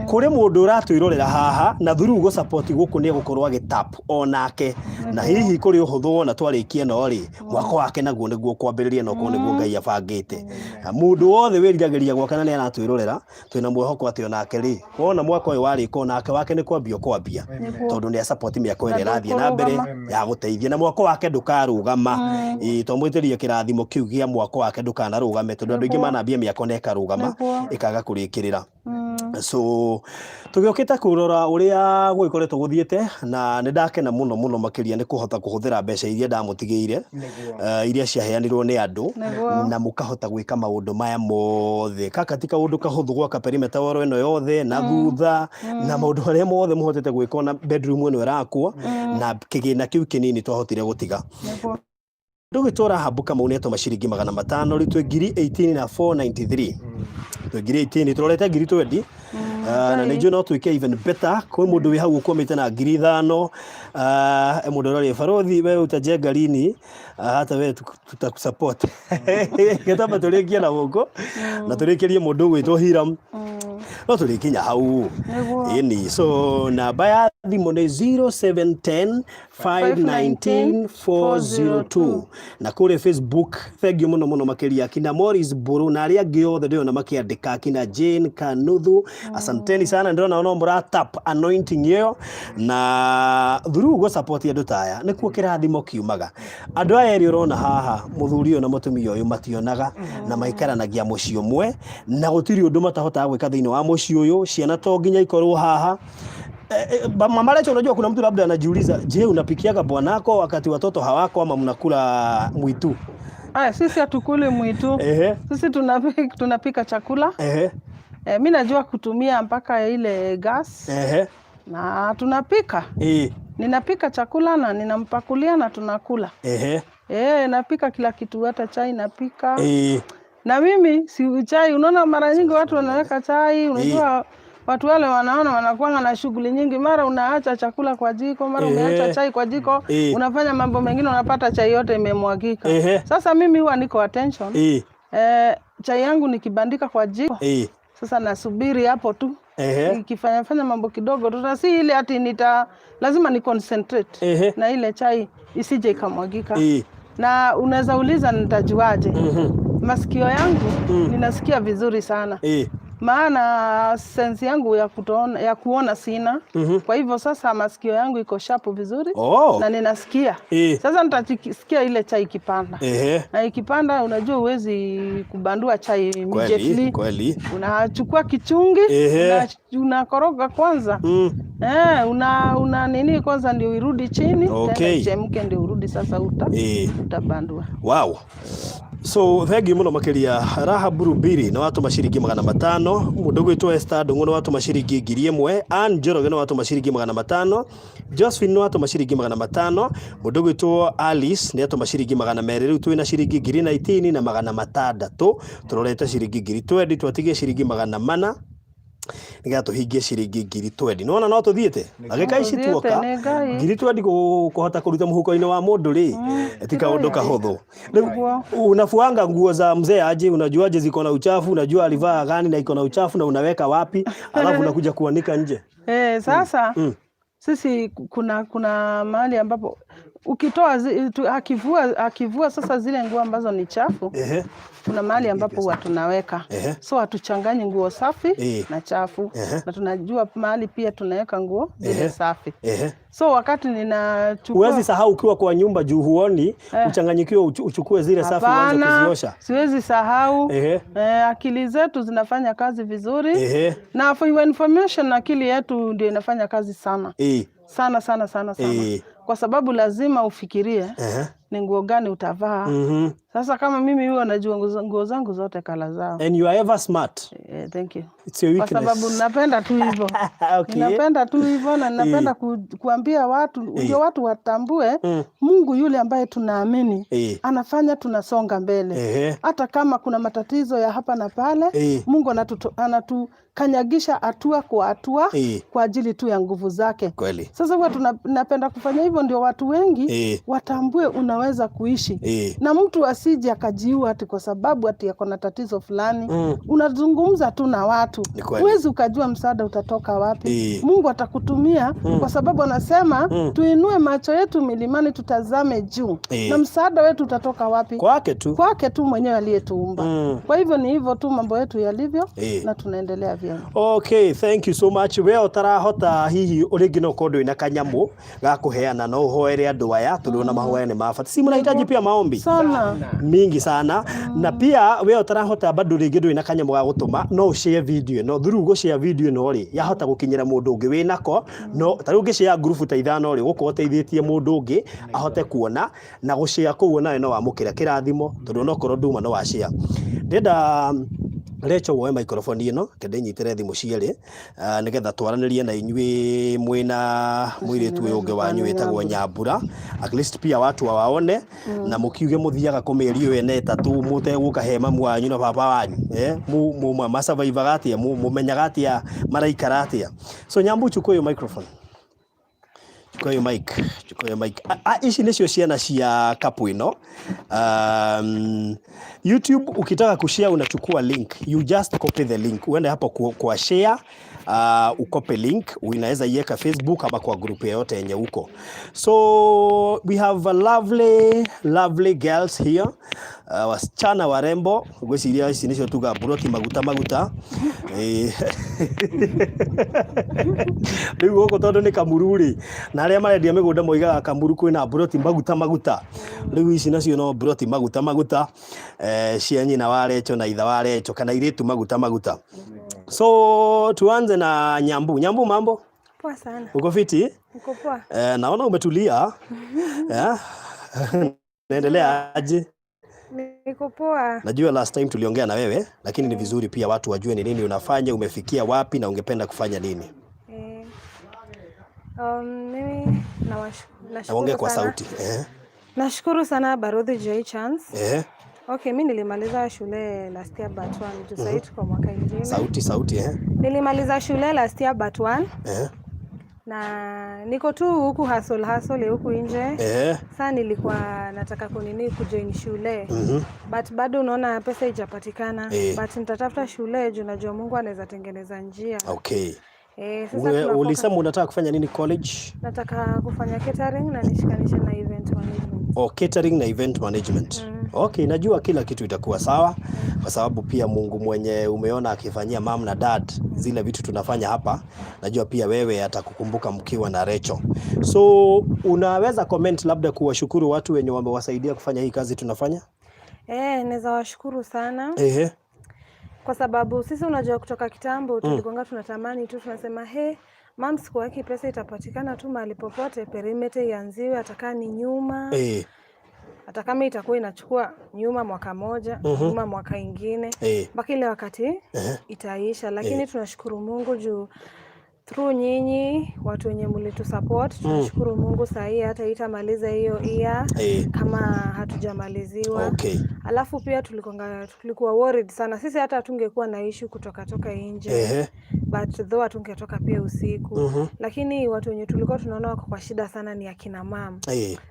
B: Kũrĩ mũndũ ũratwĩrorera haha na through gũ support gũkũ nĩ egũkorwo agĩtap onake, na hihi kũrĩ ũhũthũ wona twarĩkia ĩno rĩ, mwaka wake naguo nĩguo kwambĩrĩria na ũkorwo nĩguo Ngai abangĩte. Mũndũ wothe wĩriragĩria gwaka na nĩ aratwĩrorera, twĩna mwĩhoko atĩ onake rĩ, wona mwaka ũyũ warĩka onake wake nĩ kwambia ũkwambia, tondũ nĩ support mĩako ĩrĩa ĩrathiĩ na mbere ya gũteithia, na mwako wake ndũkarũgama. Ĩĩ, twamwĩtĩria kĩrathimo kĩu gĩa mwako wake ndũkanarũgame, tondũ andũ aingĩ manambia mĩako na ĩkarũgama ĩkaga kũrĩkĩrĩra. So tũgĩũkĩte kũrora ũrĩa gũgĩkoretwo gũthiĩte, na nĩ ndakena mũno mũno makĩria nĩ kũhota kũhũthĩra mbeca iria ndamũtigĩire, iria ciaheanirwo nĩ andũ, na mũkahota gwĩka maũndũ maya mothe. Gaka ti kaũndũ kahũthũ gwaka perimeter wall ĩno yothe na thutha na maũndũ marĩa mothe mũhotete gwĩka, ona bedroom ĩno ĩrakwo na kĩgĩna kĩu kĩnini twahotire gũtiga. Ndũgĩtwo Rahabu Kamau nĩ atũma ciringi 500. Rĩu twĩ 18,493 na twĩ 18,000, tũrorete 20,000, na nĩ njũĩ no twĩke even better. Kwĩ mũndũ wĩ hau ũkwamĩte na 5,000. Mũndũ ũrarĩ barothi, wewe utajenga lini? Hata wewe tutakusupport. Gĩtamba tũrĩkie na gũkũ na tũrĩkĩrie mũndũ ũgwĩtwo Hiram, no tũrĩkinya hau. Ĩni, so namba ya thimũ nĩ 0710 519 402, na kũrĩa Facebook thengiũ mũno mũno makĩria akina Morris Mbũrũ na arĩa angĩ othe ndĩrona makĩandĩka, akina Jane Kanuthu, asanteni sana. Ndĩrona no mũra tap anointing ĩyo, na through gũ support andũ ta aya nĩkuo kĩrathimo kiumaga. Andũ aya erĩ ũrona haha, mũthuri ũyũ na mũtumia ũyũ, mationaga na maikaranagia mũciĩ ũmwe, na gũtirĩ ũndũ matahotaga gwĩka thĩinĩ wa mũciĩ ũyũ. Ciana to nginya ikorwo haha. Mama Rachel, unajua kuna mtu labda anajiuliza, je, unapikiaga bwanako wakati watoto hawako ama mnakula mwitu?
D: Aya, sisi hatukuli mwitu. Sisi tunapika chakula. Mi najua kutumia mpaka ile gas na tunapika. Ninapika chakula na ninampakulia na tunakula. Napika kila kitu, hata chai napika. Na mimi si chai, unaona mara nyingi watu wanaweka chai, unajua watu wale wanaona wanakuwa na shughuli nyingi, mara unaacha chakula kwa jiko, mara umeacha chai kwa jiko, unafanya mambo mengine, unapata chai yote imemwagika. Sasa mimi huwa niko attention. Chai yangu nikibandika kwa jiko, sasa nasubiri hapo tu. Nikifanya fanya mambo kidogo tu, na si ile ati nita lazima ni concentrate na ile chai isije ikamwagika. Na unaweza uliza nitajuaje? Masikio yangu ninasikia vizuri sana. Maana sense yangu ya kutoona, ya kuona sina. Kwa hivyo sasa masikio yangu iko sharp vizuri na ninasikia. Sasa nitasikia ile chai ikipanda. Na ikipanda, unajua huwezi kubandua chai immediately. Unachukua kichungi, unakoroga kwanza. Una nini kwanza ndio irudi chini, tena ichemke ndio urudi sasa utabandua.
B: Wow. So thengiũ mũno makĩria. Rahabu Rubiri nĩ watũma ciringi 500. Mũndũ ũgwĩtwo Esther Ndung'u nĩ watũma ciringi 1000. Ann Njoroge nĩ watũma ciringi 500. Josephine nĩ watũma ciringi 500. Mũndũ ũgwĩtwo Alice nĩ atũma ciringi 200. Rĩu twĩna ciringi 19,600, tũrorete ciringi 20,000, twatigie ciringi 400 nĩgetha tũhingie ciringi 20,000. Nĩwona no tũthiĩte agĩka ici
D: Tũthiĩte,
B: tuoka
D: nĩ Ngai.
B: 20,000 kũhota kũruta mũhuko-inĩ wa mũndũ rĩ, ti kaũndũ kahũthũ. Rĩu
D: Nĩguo.
B: unafuanga nguo za mzee aje? Unajuaje ziko na uchafu? Unajua alivaa gani na iko na uchafu na unaweka wapi, alafu unakuja kuanika nje?
D: Sasa sisi kuna mahali ambapo ukitoa akivua sasa zile nguo ambazo ni chafu, kuna mahali ambapo huwa tunaweka. So hatuchanganyi nguo safi na chafu, na tunajua mahali pia tunaweka nguo zile safi. So wakati ninachukua
B: Huwezi sahau ukiwa kwa nyumba juu huoni, uchanganyikiwe, uchukue zile safi uanze
D: Hapana,
B: kuziosha.
D: siwezi sahau. Akili zetu zinafanya kazi vizuri. Na for your information, akili yetu ndio inafanya kazi sana. Sana sana sana sana. Kwa sababu lazima ufikirie. Ni nguo gani utavaa. Sasa kama mimi huwa najua nguo zangu zote color zao.
B: And you are ever smart.
D: Eh, thank you.
B: It's your
D: Kwa
B: weakness.
D: sababu napenda tu hivyo. Ninapenda tu hivyo na ninapenda kuambia watu ndio watu watambue Mungu yule ambaye tunaamini anafanya tunasonga mbele. Hata kama kuna matatizo ya hapa na pale, Mungu anatukanyagisha hatua kwa hatua kwa ajili tu ya nguvu zake. Sasa huwa napenda kufanya hivyo ndio watu wengi watambue unaweza kuishi. Na mtu asije akajiua ati kwa sababu ati ako na tatizo fulani. Unazungumza tu na watu.
B: Ni kweli.
D: Huwezi ukajua msaada utatoka wapi. Mungu atakutumia kwa sababu anasema tuinue macho yetu milimani tutazame juu. Na msaada wetu utatoka wapi?
B: Kwake tu.
D: Kwake tu mwenyewe aliyetuumba. Kwa hivyo ni hivyo tu mambo yetu yalivyo na tunaendelea vyema.
B: Okay, thank you so much. We ũtarahota hihi rĩngĩ no ũkorwo ndũrĩ na kanyamũ ga kũheana, no ũhoere andũ aya tondũ ona mahoya nĩ ma bata. Si mnahitaji pia maombi
D: sana
B: mingi sana. Na pia we ũtarahota bado rĩngĩ ndũrĩ na kanyamũ ga gũtũma, no ũshare video ĩno. Through gũshare video ĩno rĩ, yahota gũkinyĩra mũndũ ũngĩ wĩnako. No ta rĩu ũngĩshare ngurubu ta 5 rĩ, ũgũkorwo ũteithĩtie mũndũ ũngĩ ahote kuona, na gũshare kũu onawe no wamũkĩra kĩrathimo, tondũ onokorwo nduma no washare. Ndĩrenda Recho woe microphone ĩno, reke ndĩnyitĩre thimũ cierĩ, nĩgetha twaranĩrie na inyuĩ mwĩna mũirĩtu ũyũ ũngĩ wanyu wĩtagwo Nyambura. At least pia watu waone na mũkiuge mũthiaga kũ mĩeri ĩyo ĩna 3 mũtegũka he mamu wanyu na baba wanyu, eh, masurvivaga atĩa, mũmenyaga atĩa, maraikara atĩa. So Nyambu, chukua hiyo microphone, chukua hiyo mic, chukua hiyo mic. Ici nicio ciana cia kapu ĩno. YouTube ukitaka kushare unachukua link, you just copy the link, uende hapo kwa share, ukope link, unaweza iweka Facebook ama kwa group yoyote yenye uko. So we have a lovely lovely girls here, wasichana warembo. Ngwĩciria ici nicio tuga buroti maguta maguta. Rĩu gũkũ tondũ nĩ Kamuru rĩ, na arĩa marendia mĩgũnda moigaga Kamuru kwĩna buroti maguta maguta. Rĩu ici nacio no buroti maguta maguta, cia nyina wa Recho na itha wa Recho, kana irĩtu maguta maguta. So tuanze na Nyambu. Nyambu, mambo?
E: Poa sana.
B: Uko fiti?
E: Uko poa?
B: Naona umetulia. Yeah. Naendelea aje?
E: Niko poa.
B: Najua last time tuliongea na wewe, lakini ni vizuri pia watu wajue ni nini unafanya, umefikia wapi na ungependa kufanya nini.
E: Mimi
B: Na uongee
E: nashukuru
B: kwa
E: sana.
B: sauti.
E: Nashukuru sana Baruthi Joy Chance. Okay, mi nilimaliza shule last year but one. Juu sahii tuko mwaka ingine.
B: Sauti sauti.
E: Nilimaliza shule last year but one. Na niko tu huku hustle hustle huku nje. Saa nilikuwa nataka kunini, kujoin shule. But bado unaona pesa haijapatikana. But nitatafuta shule juu najua Mungu anaweza tengeneza njia. Sasa
B: Ulisema unataka kufanya nini college?
E: Nataka kufanya catering na nishikanishe na event management.
B: Oh, catering na event management. Okay, najua kila kitu itakuwa sawa kwa sababu pia Mungu mwenye umeona akifanyia mom na dad zile vitu tunafanya hapa, najua pia wewe atakukumbuka mkiwa na Recho. So unaweza comment labda kuwashukuru watu wenye wamewasaidia kufanya hii kazi tunafanya?
E: Eh, naweza washukuru sana kwa sababu sisi, unajua, kutoka kitambo tulikuanga tunatamani tu, tunasema, "He mam, siku yake pesa itapatikana tu mahali popote, perimeter ianziwe, atakaa ni nyuma, hata kama itakuwa inachukua nyuma mwaka moja, nyuma mwaka ingine, mpaka ile wakati itaisha." Lakini tunashukuru Mungu juu through nyinyi watu wenye mlitusupport, tunashukuru Mungu sahii hata itamaliza hiyo year kama hatujamaliziwa. Alafu pia tulikuwa worried sana sisi, hata hatungekuwa na issue kutoka toka nje, but though hatungetoka pia usiku, lakini watu wenye tulikuwa tunaona wako kwa shida sana ni akina mama.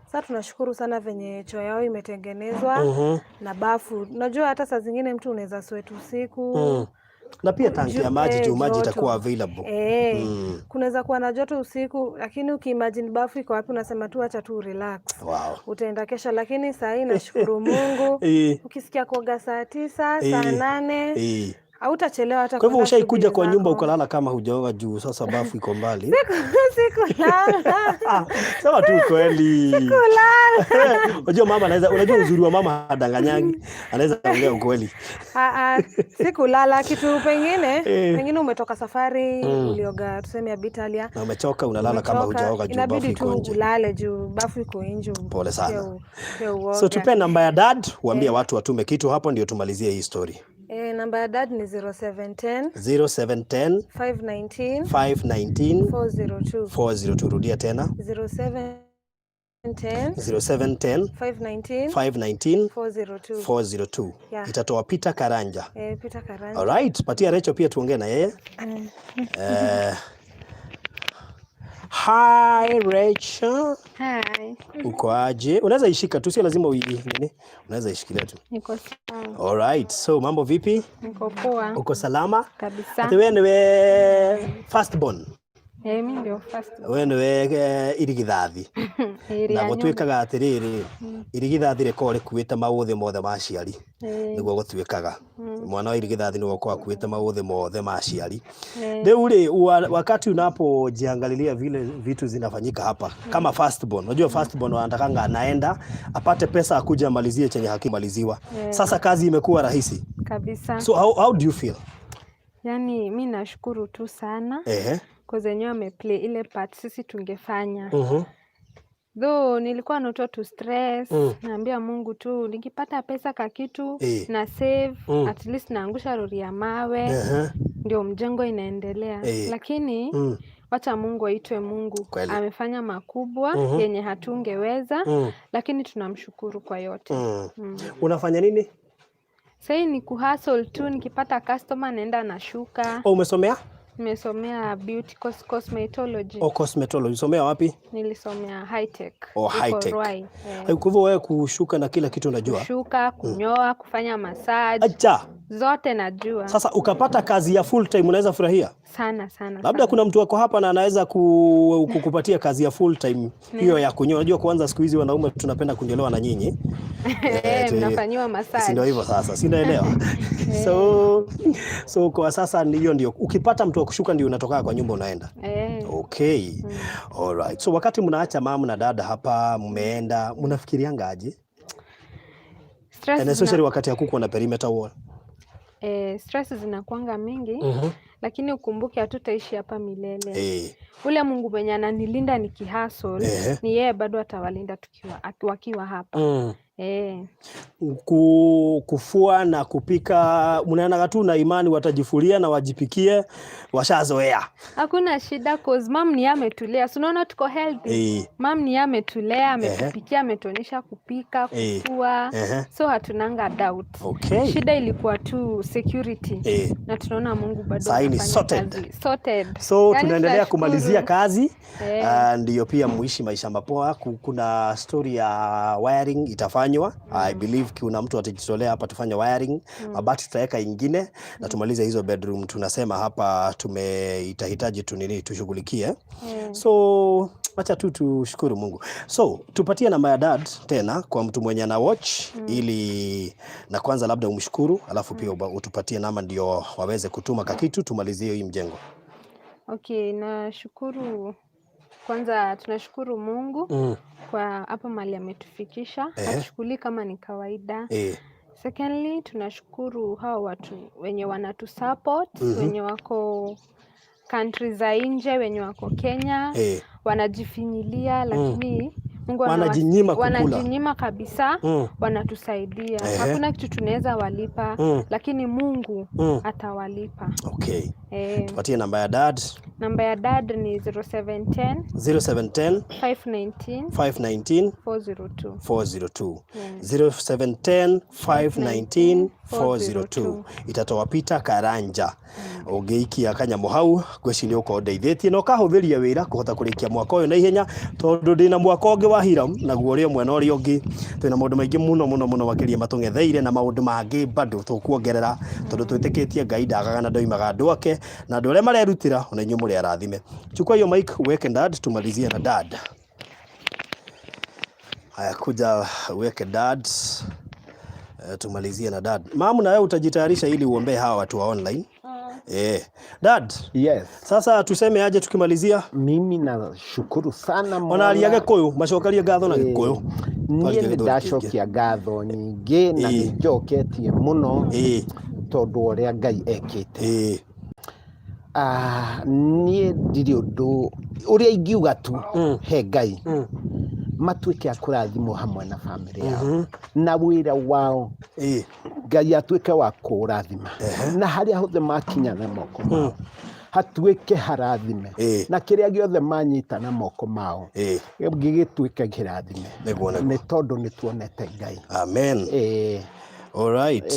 E: Sasa tunashukuru sana venye choo yao imetengenezwa na bafu. Unajua hata saa zingine mtu unaweza sweat usiku.
B: Na pia tanki ya maji, juu maji
E: joto.
B: Itakuwa available.
E: Kunaweza kuwa na joto usiku, lakini ukiimagine bafu iko wapi, unasema tu acha tu relax. Utaenda kesho, lakini saa hii nashukuru Mungu. Ukisikia kuoga saa 9, saa 8, Hautachelewa hata
B: Kwa hivyo
E: kwenda
B: ushaikuja
E: shughuli
B: kwa nyumba
E: zako.
B: ukalala kama hujaoga juu sasa bafu iko mbali.
E: Sikulala.
B: Sema tu kweli.
E: Sikulala.
B: Unajua mama anaweza, unajua uzuri wa mama hadanganyangi, anaweza ongea ukweli.
E: Ah, ah, sikulala kitu pengine pengine umetoka safari ulioga tuseme ya Bitalia
B: Na umechoka unalala kama
E: umechoka,
B: hujaoga juu bafu
E: inabidi
B: iko
E: tu
B: nje.
E: ulale juu bafu iko nje
B: Pole
E: pia
B: sana.
E: pia
B: So
E: uoge.
B: tupe namba ya dad, uambie watu watume kitu hapo ndio tumalizie hii story.
E: Namba ya dad ni 0710
B: 0710
E: 519
B: 519
E: 402.
B: 402. Rudia tena.
E: 0710
B: 0710
E: 519
B: 519
E: 402.
B: 402.
E: Yeah.
B: Itatoa Peter Karanja.
E: Peter Karanja.
B: Alright, patia Rachel pia tuongee na yeye. Hi Rachel.
F: Hi.
B: Uko aje? Unaweza ishika tu, sio lazima nini? Unaweza ishikilia tu.
F: Niko sawa.
B: Alright, so mambo vipi?
F: Niko poa.
B: Uko salama?
F: Kabisa.
B: Ati wewe niwe first born.
F: Mimi ndio first.
B: Wewe niwe irigithathi. Na gũtuĩkaga atĩrĩrĩ, irigithathi rĩkoragwo rĩkuĩte maũthĩ mothe ma aciari. Nĩguo gũtuĩkaga. Mwana wa irigithathi nĩwe ũkoragwo akuĩte maũthĩ mothe ma aciari. Rĩu rĩ, wakati unapojiangalilia vile vitu zinafanyika hapa kama first born, unajua first born wanatakanga anaenda apate pesa akuja amalizie chenye hakimaliziwa. Sasa kazi imekuwa rahisi.
F: Kabisa.
B: So how do you feel?
F: Yaani mi nashukuru tu sana. Cause wenyewe ameplay ile part sisi tungefanya. Though nilikuwa natoa tu stress, naambia Mungu tu nikipata pesa ka kitu na save, at least naangusha lori ya mawe, ndio mjengo inaendelea. Lakini wacha Mungu aitwe Mungu. Amefanya makubwa yenye hatungeweza, lakini tunamshukuru kwa yote.
B: Unafanya nini?
F: Sasa ni kuhustle tu, nikipata customer naenda nashuka.
B: Oh, umesomea?
F: Nimesomea beauty cosmetology.
B: Oh, cosmetology. Ulisomea wapi?
F: Nilisomea high tech.
B: Oh,
F: Iko
B: high tech.
F: Ruai.
B: Kwa hivyo wewe kushuka na kila kitu unajua?
F: Kushuka, kunyoa, kufanya massage.
B: Acha.
F: Zote najua.
B: Sasa ukapata kazi ya full time unaweza furahia?
F: Sana, sana,
B: Labda
F: sana.
B: kuna mtu wako hapa na anaweza kukupatia kazi ya full time hiyo ya kunyoa. Unajua kwanza siku hizi wanaume tunapenda kunyolewa na nyinyi.
F: Mnafanyiwa massage.
B: Si ndio hivyo sasa, si naelewa. So kwa sasa hiyo ndio ukipata mtu wa kushuka ndio unatoka kwa nyumba unaenda. Okay. All right. So wakati mnaacha mama na dada hapa mmeenda, mnafikirianga aje?
F: Stress
B: And especially wakati hakukuwa na perimeter wall.
F: Stress zinakuanga mingi, lakini ukumbuke hatutaishi hapa milele. Ule Mungu mwenye ananilinda nikihustle, ni yeye bado atawalinda wakiwa hapa.
B: Kufua na kupika mnaenda tu na imani watajifulia na wajipikie, washazoea.
F: Hakuna shida cause mom ni yeye ametulea. Si unaona tuko healthy. Mom ni yeye ametulea, ametupikia, ametuonyesha kupika, kufua. So hatunanga doubt. Shida ilikuwa tu security. Na tunaona Mungu bado
B: Sahi ni
F: anafanya
B: sorted.
F: kazi. Sorted.
B: So
F: Yaani
B: tunaendelea
F: tunashukuru.
B: kumalizia kazi. Ndiyo pia muishi maisha mapoa. Kuna story ya wiring itafanywa. I believe kuna mtu atajitolea hapa tufanye wiring. Mabati tutaweka ingine na tumalize hizo bedroom. Tunasema hapa tumeitahitaji tu nini tushughulikie. So acha tu tushukuru Mungu. So tupatie namba ya dad tena kwa mtu mwenye ana watch ili na kwanza labda umshukuru alafu pia utupatie namba ndio waweze kutuma kakitu tumalizie hii mjengo.
F: Okay, nashukuru kwanza, tunashukuru Mungu kwa hapa mahali ametufikisha. Hatuchukulii kama ni kawaida. Secondly, tunashukuru hao watu wenye wanatusupport, wenye wako country za nje, wenye wako Kenya, wanajifinyilia lakini Mungu
B: Wanajinyima kukula.
F: wanajinyima kabisa, wanatusaidia. Hakuna kitu tunaweza walipa, lakini Mungu atawalipa.
B: Tupatie namba ya dad.
F: Namba ya dad ni 0710
B: 0710
F: 519
B: 519
F: 402.
B: 402. 0710 519 402. Itatoa Peter Karanja. Ũngĩikia kanyamũ hau ngwĩciria ũkorwo ndeithĩtie na ũkahũthĩria wĩra kũhota kũrĩkia mwaka ũyũ na ihenya tondũ ndĩna mwaka ũngĩ wa Hiram naguo ũrĩa mwena ũrĩa ũngĩ twĩna maũndũ maingĩ mũno mũno mũno makĩria matũng'etheire na maũndũ mangĩ bado tũkuongerera tondũ twĩtĩkĩtie Ngai ndagaga na ndoimaga andũ ake na andũ arĩa marerutĩra ona inyuĩ mũrĩ arathime. Chukua hiyo mic uweke dad, tumalizie na dad. Haya, kuja uweke dad. Tumalizie na dad. Mamu, na wewe utajitayarisha ili uombee hawa watu wa online. Dad,
A: Yes.
B: sasa tuseme aje tukimalizia?
A: Mimi nashukuru sana
B: Ona aria
A: Mola.
B: Gikuyu, macokerie ngatho na Gikuyu.
A: Niĩ
B: Twaria
A: nĩ
B: Gĩthweri kĩingĩ.
A: ndacokia ngatho nyingĩ na nĩ njoketie mũno tondũ wa ũrĩa Ngai ekĩte. Niĩ ndirĩ ũndũ ũrĩa ingiuga tu he Ngai matuĩke a kũrathimwo hamwe na bamĩrĩ yao na wĩra wao. Ngai atuĩke wa kũrathima na harĩa hothe makinya na moko mao hatuĩke harathime na kĩrĩa gĩothe manyita na moko mao gĩgĩtuĩke kĩrathime.
B: Nĩguo, nĩguo.
A: Nĩ tondũ nĩ tuonete Ngai.
B: Amen. All right.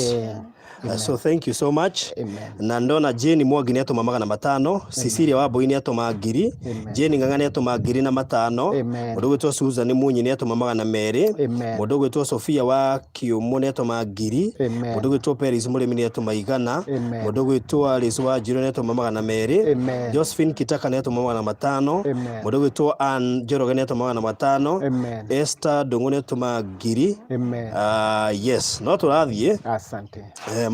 B: So thank you so much.
A: Amen.
B: Na ndona Jane Mwangi nĩ atũma 500, Cecilia Wambui nĩ atũma 1000,
A: Amen.
B: Jane Ng'ang'a nĩ atũma 1005,
A: Amen.
B: mũndũ ũgwĩtwo Susan Munyi nĩ atũma 200,
A: Amen.
B: mũndũ ũgwĩtwo Sofia wa Kĩũmũ nĩ atũma 1000,
A: Amen.
B: mũndũ ũgwĩtwo Peris Mũrĩmi nĩ atũma 100,
A: Amen.
B: mũndũ ũgwĩtwo Alice Wanjiru nĩ atũma 200,
A: Amen.
B: Josephine Kitaka nĩ atũma 500,
A: Amen.
B: mũndũ ũgwĩtwo Ann Njoroge nĩ atũma 500,
A: Amen.
B: Esther Ndung'u nĩ atũma 1000.
A: Amen.
B: Yes, no tũrathiĩ.
A: Asante.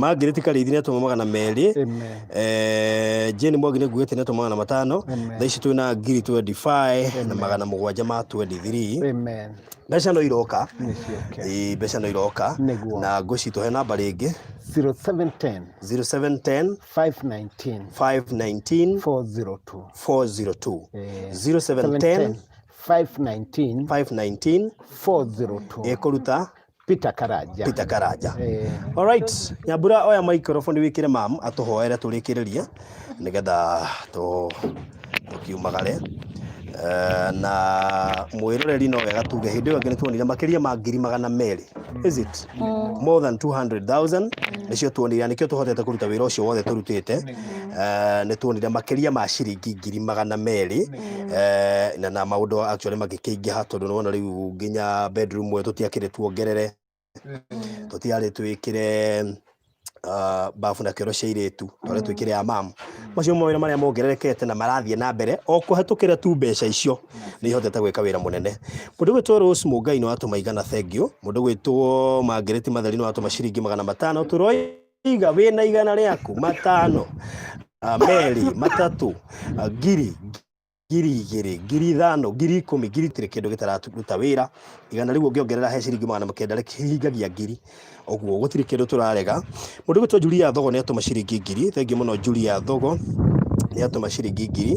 B: Margaret Karĩithi nĩ atũma 200.
A: Amen.
B: Jane Mwangi nĩ nguĩte nĩ atũma 500.
A: Amen.
B: Thaa ici twĩna 1025 na 723.
A: Amen.
B: Mbeca no iroka.
A: Nĩciũke.
B: Ĩĩ, mbeca no iroka.
A: Nĩguo.
B: Na ngwĩciria tũhe namba rĩngĩ.
A: 0710
B: 0710
A: 519
B: 519
A: 402.
B: 402. 0710
A: 519
B: 519
A: 402.
B: Ĩkũruta
A: Peter Karanja.
B: Peter Karanja. All right, Nyambura oya microphone wikire mam atuhoere turikiririe nigetha tukiumagare. Na mwiroreri no wega tuge hindi ĩyo ĩngĩ nĩtuonire makĩria ma 200,000. Is it more than 200,000? Nĩcio tuonire, nĩkĩo tũhotete kũruta wĩra ũcio wothe tũrutĩte. Nĩtuonire makĩria ma ciringi 200,000. Na maũndũ actually magĩkĩingĩha tondũ nĩwona rĩu nginya bedroom ĩyo tũtiakĩrĩ tuongerere, tũtiarĩ twĩkĩre babu na kĩoro cia airĩtu, twarĩ twĩkĩre ya mam. Macio mawĩra marĩa mongererekete na marathiĩ na mbere o kũhetũkĩra tu mbeca icio nĩ ihotete gwĩka wĩra mũnene. Mũndũ gwĩtwo Rose Mũngai nĩ watũma 100, thank you. Mũndũ gwĩtwo Margaret Matheri nĩ watũma ciringi 500. Tũroiga wĩna 100 rĩaku 500, 2, 3, 1000, 2000, 5000, 10,000, ngiri itirĩ kĩndũ gĩtararuta wĩra. 100 rĩu ũngĩongerera he ciringi 900 rĩhingagia 1000. Ũguo gũtirĩ kĩndũ tũrarega. Mũndũ gwĩtwo Julia Thogo nĩ atũma ciringi 1000, thengiũ mũno Julia Thogo nĩ atũma ciringi 1000.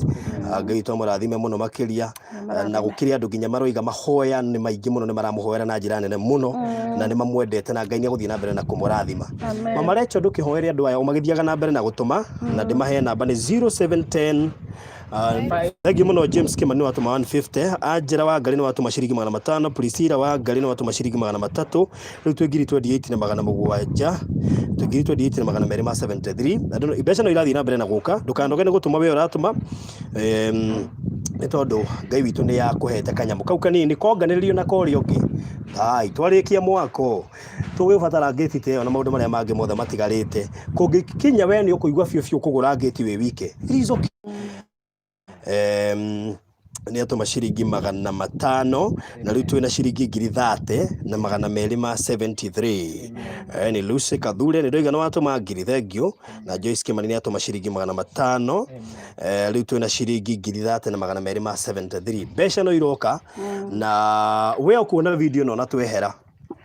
B: Ngai witũ amũrathime mũno makĩria. Na gũkĩrĩ andũ nginya maroiga mahoya nĩ maingĩ mũno, nĩ maramũhoera na njĩra nene mũno na nĩ mamwendete na Ngai nĩ egũthiĩ na mbere na kũmũrathima.
D: Amen.
B: Mama Rachel ndũkĩhoere andũ aya o magĩthiaga na mbere na gũtũma na ndĩmahe namba nĩ 0710. Thank you mũno James Kimani nĩ watũma 150, Angela wa Ngarĩ nĩ watũma ciringi 500, Priscilla wa Ngarĩ nĩ watũma ciringi 300, rĩu twĩ 1028 na 700, twĩ 1028 na 273. Andũ mbeca no irathiĩ na mbere na gũka, ndũkanoge nĩ gũtũma we ũratũma. Nĩ tondũ Ngai witũ nĩ akũhete kanyamũ kau kanini konganĩrĩrio na korĩa ũngĩ. Ai, twarĩkia mwako tũgĩbatara ngĩti ta ĩyo na maũndũ marĩa mangĩ mothe matigarĩte. Kũngĩkinya we nĩ ũkũigua biũ biũ kũgũra ngĩti wĩ wike. It is okay. Nĩ atũma ciringi 500 na rĩu twĩna ciringi 30,000 na 273. Nĩ Lucy Kathure nĩ ndoiga nĩ watũma 1000, thank you. Na Joyce Kimani nĩ atũma ciringi 500. Rĩu twĩna ciringi 30,000 na 273. Mbeca no iroka na we ũkuona video ĩno na twehera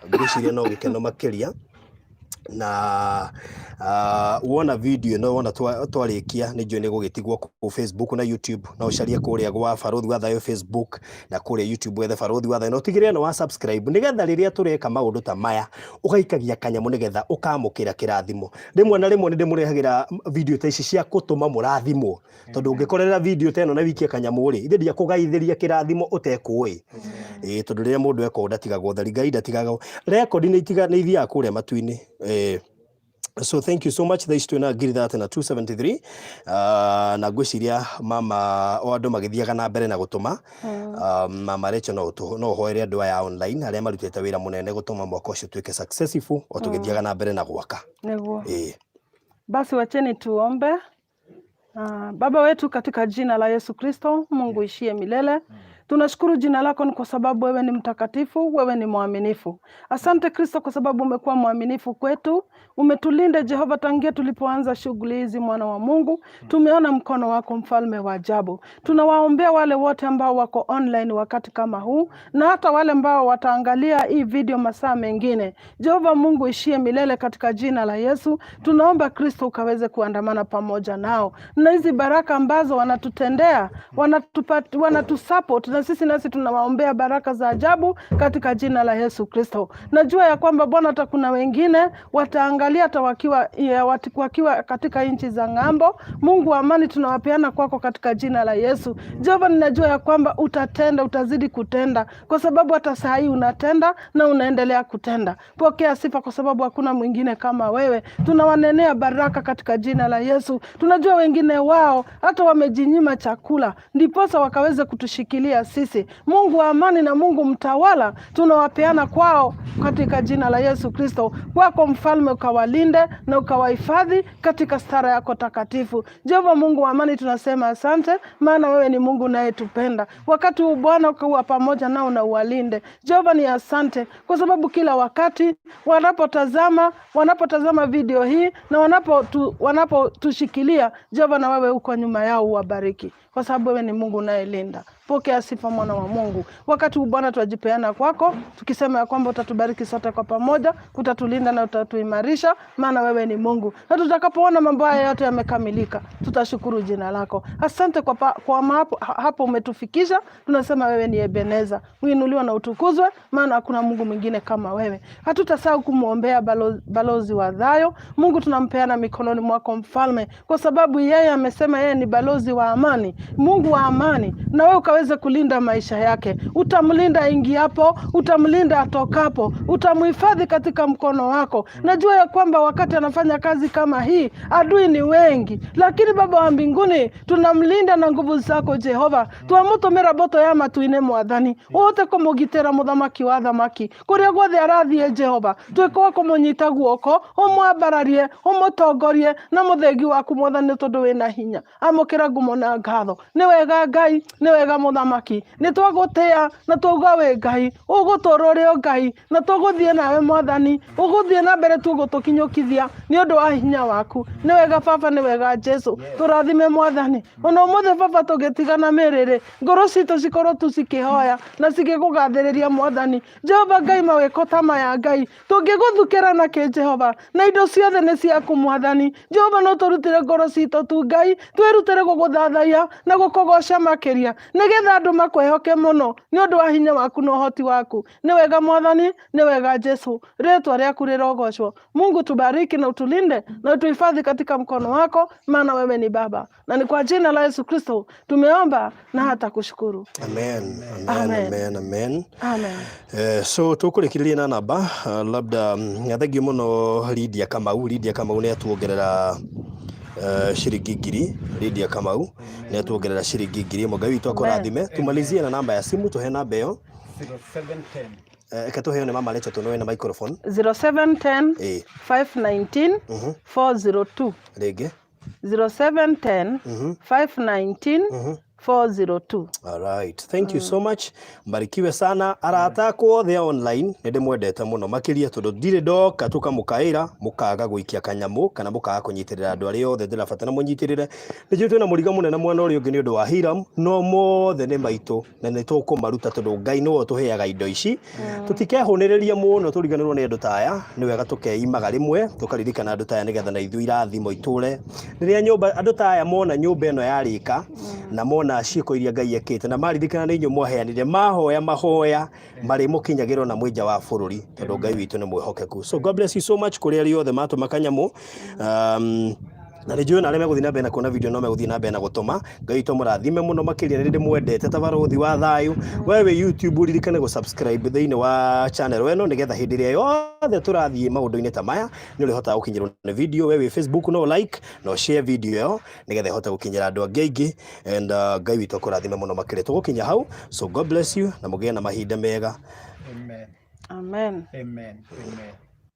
B: ngwĩciria no gĩkeno makĩria. Na wona video ĩno wona twarĩkia nĩ njũĩ nĩ gũgĩtigwo kũu Facebook na YouTube, na ũcarie kũrĩa gwa Barũthi wa Thayũ Facebook na kũrĩa YouTube wethe Barũthi wa Thayũ, na ũtigĩrĩre nĩ wa subscribe nĩgetha rĩrĩa tũreka maũndũ ta maya ũgaikagia kanyamũ nĩgetha ũkamũkĩra kĩrathimo. Rĩmwe na rĩmwe nĩ ndĩmũrehagĩra video ta ici cia gũtũma mũrathimwo, tondũ ũngĩkorera video ta ĩno na wikie kanyamũ rĩ, ithe ndiakũgaithĩria kĩrathimo ũtekũĩ. Ĩĩ, tondũ rĩrĩa mũndũ eka ũũ ndatigagwo theri, Ngai ndatigagwo. Rekondi nĩ ithiaga kũrĩa matu-inĩ. So thank you so much. Thaa ici twĩna 30,000 na 273. Na ngwĩciria mama o andũ magĩthiaga na mbere na gũtũma. Mama Rachel no ũhoere andũ aya online arĩa marutĩte wĩra mũnene gũtũma mwaka ũcio ũtuĩke successful o tũgĩthiaga na mbere na gwaka.
D: Nĩguo.
B: Ĩĩ.
D: Basi wacheni tuombe. Baba wetu katika jina la Yesu Kristo, Mungu ishie milele. Tunashukuru jina lako ni kwa sababu wewe ni mtakatifu, wewe ni mwaminifu. Asante Kristo kwa sababu umekuwa mwaminifu kwetu, umetulinda Jehova tangia tulipoanza shughuli hizi, mwana wa Mungu. Tumeona mkono wako, mfalme wa ajabu. Tunawaombea wale wote ambao wako online wakati kama huu na hata wale ambao wataangalia hii video masaa mengine. Jehova Mungu ishie milele katika jina la Yesu. Tunaomba Kristo ukaweze kuandamana pamoja nao na hizi baraka ambazo wanatutendea, wanatusupport na sisi nasi tunawaombea baraka za ajabu katika jina la Yesu Kristo. Najua ya kwamba Bwana hata kuna wengine wataangalia hata wakiwa katika nchi za ng'ambo. Mungu wa amani, tunawapeana kwako katika jina la Yesu. Jehova, ninajua ya kwamba utatenda, utazidi kutenda, kwa sababu hata saa hii unatenda na unaendelea kutenda. Pokea sifa, kwa sababu hakuna mwingine kama wewe. Tunawanenea baraka katika jina la Yesu. Tunajua wengine wao hata wamejinyima chakula ndiposa wakaweze kutushikilia sisi. Mungu wa amani na Mungu mtawala, tunawapeana kwao katika jina la Yesu Kristo. Kwako mfalme, ukawalinde na ukawahifadhi katika stara yako takatifu. Jehova Mungu wa amani, tunasema asante, maana wewe ni Mungu unayetupenda. Wakati huu Bwana ukawa pamoja nao na uwalinde. Jehova ni asante kwa sababu kila wakati wanapotazama video hii na wanapotushikilia, Jehova na wewe uko nyuma yao, uwabariki kwa sababu wewe ni Mungu unayelinda. Pokea sifa mwana wa Mungu. Wakati huu Bwana twajipeana kwako, tukisema ya kwamba utatubariki sote kwa pamoja, utatulinda na utatuimarisha, maana wewe ni Mungu. Na tutakapoona mambo haya yote yamekamilika, tutashukuru jina lako. Asante kwa hapo umetufikisha. Tunasema wewe ni Ebeneza, uinuliwe na utukuzwe, maana hakuna Mungu mwingine kama wewe. Hatutasahau kumwombea balozi wa Thayo. Mungu tunampeana mikononi mwako mfalme, kwa sababu yeye amesema yeye ni balozi wa amani, Mungu wa amani, na wewe ukaweze kulinda maisha yake. Utamlinda ingiapo, utamlinda atokapo, utamhifadhi katika mkono wako. Najua ya kwamba wakati anafanya kazi kama hii adui ni wengi, lakini Baba wa mbinguni tunamlinda na nguvu zako Jehova. Twamutumira mboto ya matu-inĩ mwathani, ũhote kũmũgitĩra mũthamaki wa thamaki kũrĩa guothe arathiĩ Jehova, tuĩke wa kũmũnyita guoko, ũmwambararie, ũmũtongorie na mũthĩgi waku mwathani, tondũ wĩna hinya. Amũkĩra ngumo na ngatho. Nĩ wega Ngai, nĩ wega mũthamaki, nĩ twagũtĩa na twauga wĩ Ngai, ũgũtũũra ũrĩ o Ngai, na tũgũthiĩ nawe mwathani, ũgũthiĩ na mbere tu gũtũkinyũkithia nĩ ũndũ wa hinya waku. Nĩ wega Baba, nĩ wega Jesu, tũrathime mwathani. Ona ũmũthĩ Baba tũgĩtigana mĩrĩrĩ, ngoro citũ cikorwo tu cikĩhoya na cikĩgũgathĩrĩria mwathani. Jehova Ngai, mawĩko ta maya Ngai tũngĩgũthukĩra nakĩ Jehova, na indo ciothe nĩ ciaku mwathani. Jehova no tũrutĩre ngoro citũ tu Ngai, twĩrutĩre gũgũthathaiya na gũkũgoca makĩria, nĩgetha andũ makwĩhoke mũno nĩ ũndũ wa hinya waku na ũhoti waku. Nĩ wega mwathani, nĩ wega Jesu, rĩtwa rĩaku rĩrogocwo. Mungu tubariki na utulinde na utuhifadhi katika mkono wako, maana wewe ni Baba, na ni kwa jina la Yesu Kristo tumeomba na hata kushukuru.
B: Amen, amen,
D: Amen.
B: amen, amen.
D: Amen.
B: So tũkũrĩkĩrĩria na namba labda thengiũ mũno Lydia Kamau. Lydia Kamau nĩ atuongerera shilingi 1000. Lydia Kamau nĩ atuongerera shilingi 1000. Ngai witũ akũrathime. Tumalizie na namba ya simu, tuhe namba ĩyo.
A: 0710.
B: Reke tũheo nĩ mama Rachel tondũ wĩna microphone.
D: 0710 519 402.
B: Rĩngĩ.
D: 0710 519 402.
B: All right. Thank you so much. Mbarikiwe sana arata akwa othe a online, nĩ ndĩmwendete mũno makĩria tondũ ndirĩ ndoka tũkamũkaĩra mũkaga gũikia kanyamũ kana mũkaga kũnyitĩrĩra andũ arĩa othe ndĩrabatara mũnyitĩrĩre. Nĩ njũĩ twĩna mũrigo mũnene mwena ũrĩa ũngĩ nĩ ũndũ wa Hiram, no mothe nĩ maitũ na nĩ tũkũmaruta tondũ Ngai nĩwe ũtũheaga indo ici. Tũtikehũnĩrĩria mũno tũriganĩrwo nĩ andũ ta aya, nĩ wega tũkeimaga rĩmwe tũkaririkana andũ ta aya nĩgetha na ithuĩ irathimo itũre. Rĩrĩa nyũmba andũ ta aya mona nyũmba ĩno yarĩka na mona ciĩko iria Ngai ekĩte na maririkana nĩ inyuĩ mwaheanire, mahoya mahoya marĩmũkinyagĩrwo na mwĩ nja wa bũrũri tondũ Ngai witũ nĩ mwĩhokeku. So God bless you so much kũrĩ arĩa othe matũma kanyamũ. Na nĩ njũĩ na arĩa megũthiĩ na mbere na kuona video no megũthiĩ na mbere na gũtũma. Ngai witũ amũrathime mũno makĩria, nĩ ndĩmwendete ta barothi wa thayũ. We wĩ YouTube ririkane gũ subscribe thĩinĩ wa channel ĩno nĩgetha hĩndĩ ĩrĩa yothe tũrathiĩ maũndũ-inĩ ta maya nĩ ũrĩhotaga gũkinyĩrwo nĩ video. We wĩ Facebook no like no share video ĩyo nĩgetha ĩhote gũkinyĩra andũ angĩ aingĩ, and Ngai witũ akũrathime mũno makĩria. Tũgũkinya hau, so God bless you na mũgĩe na mahinda mega.
A: Amen.
D: Amen.
A: Amen. Amen.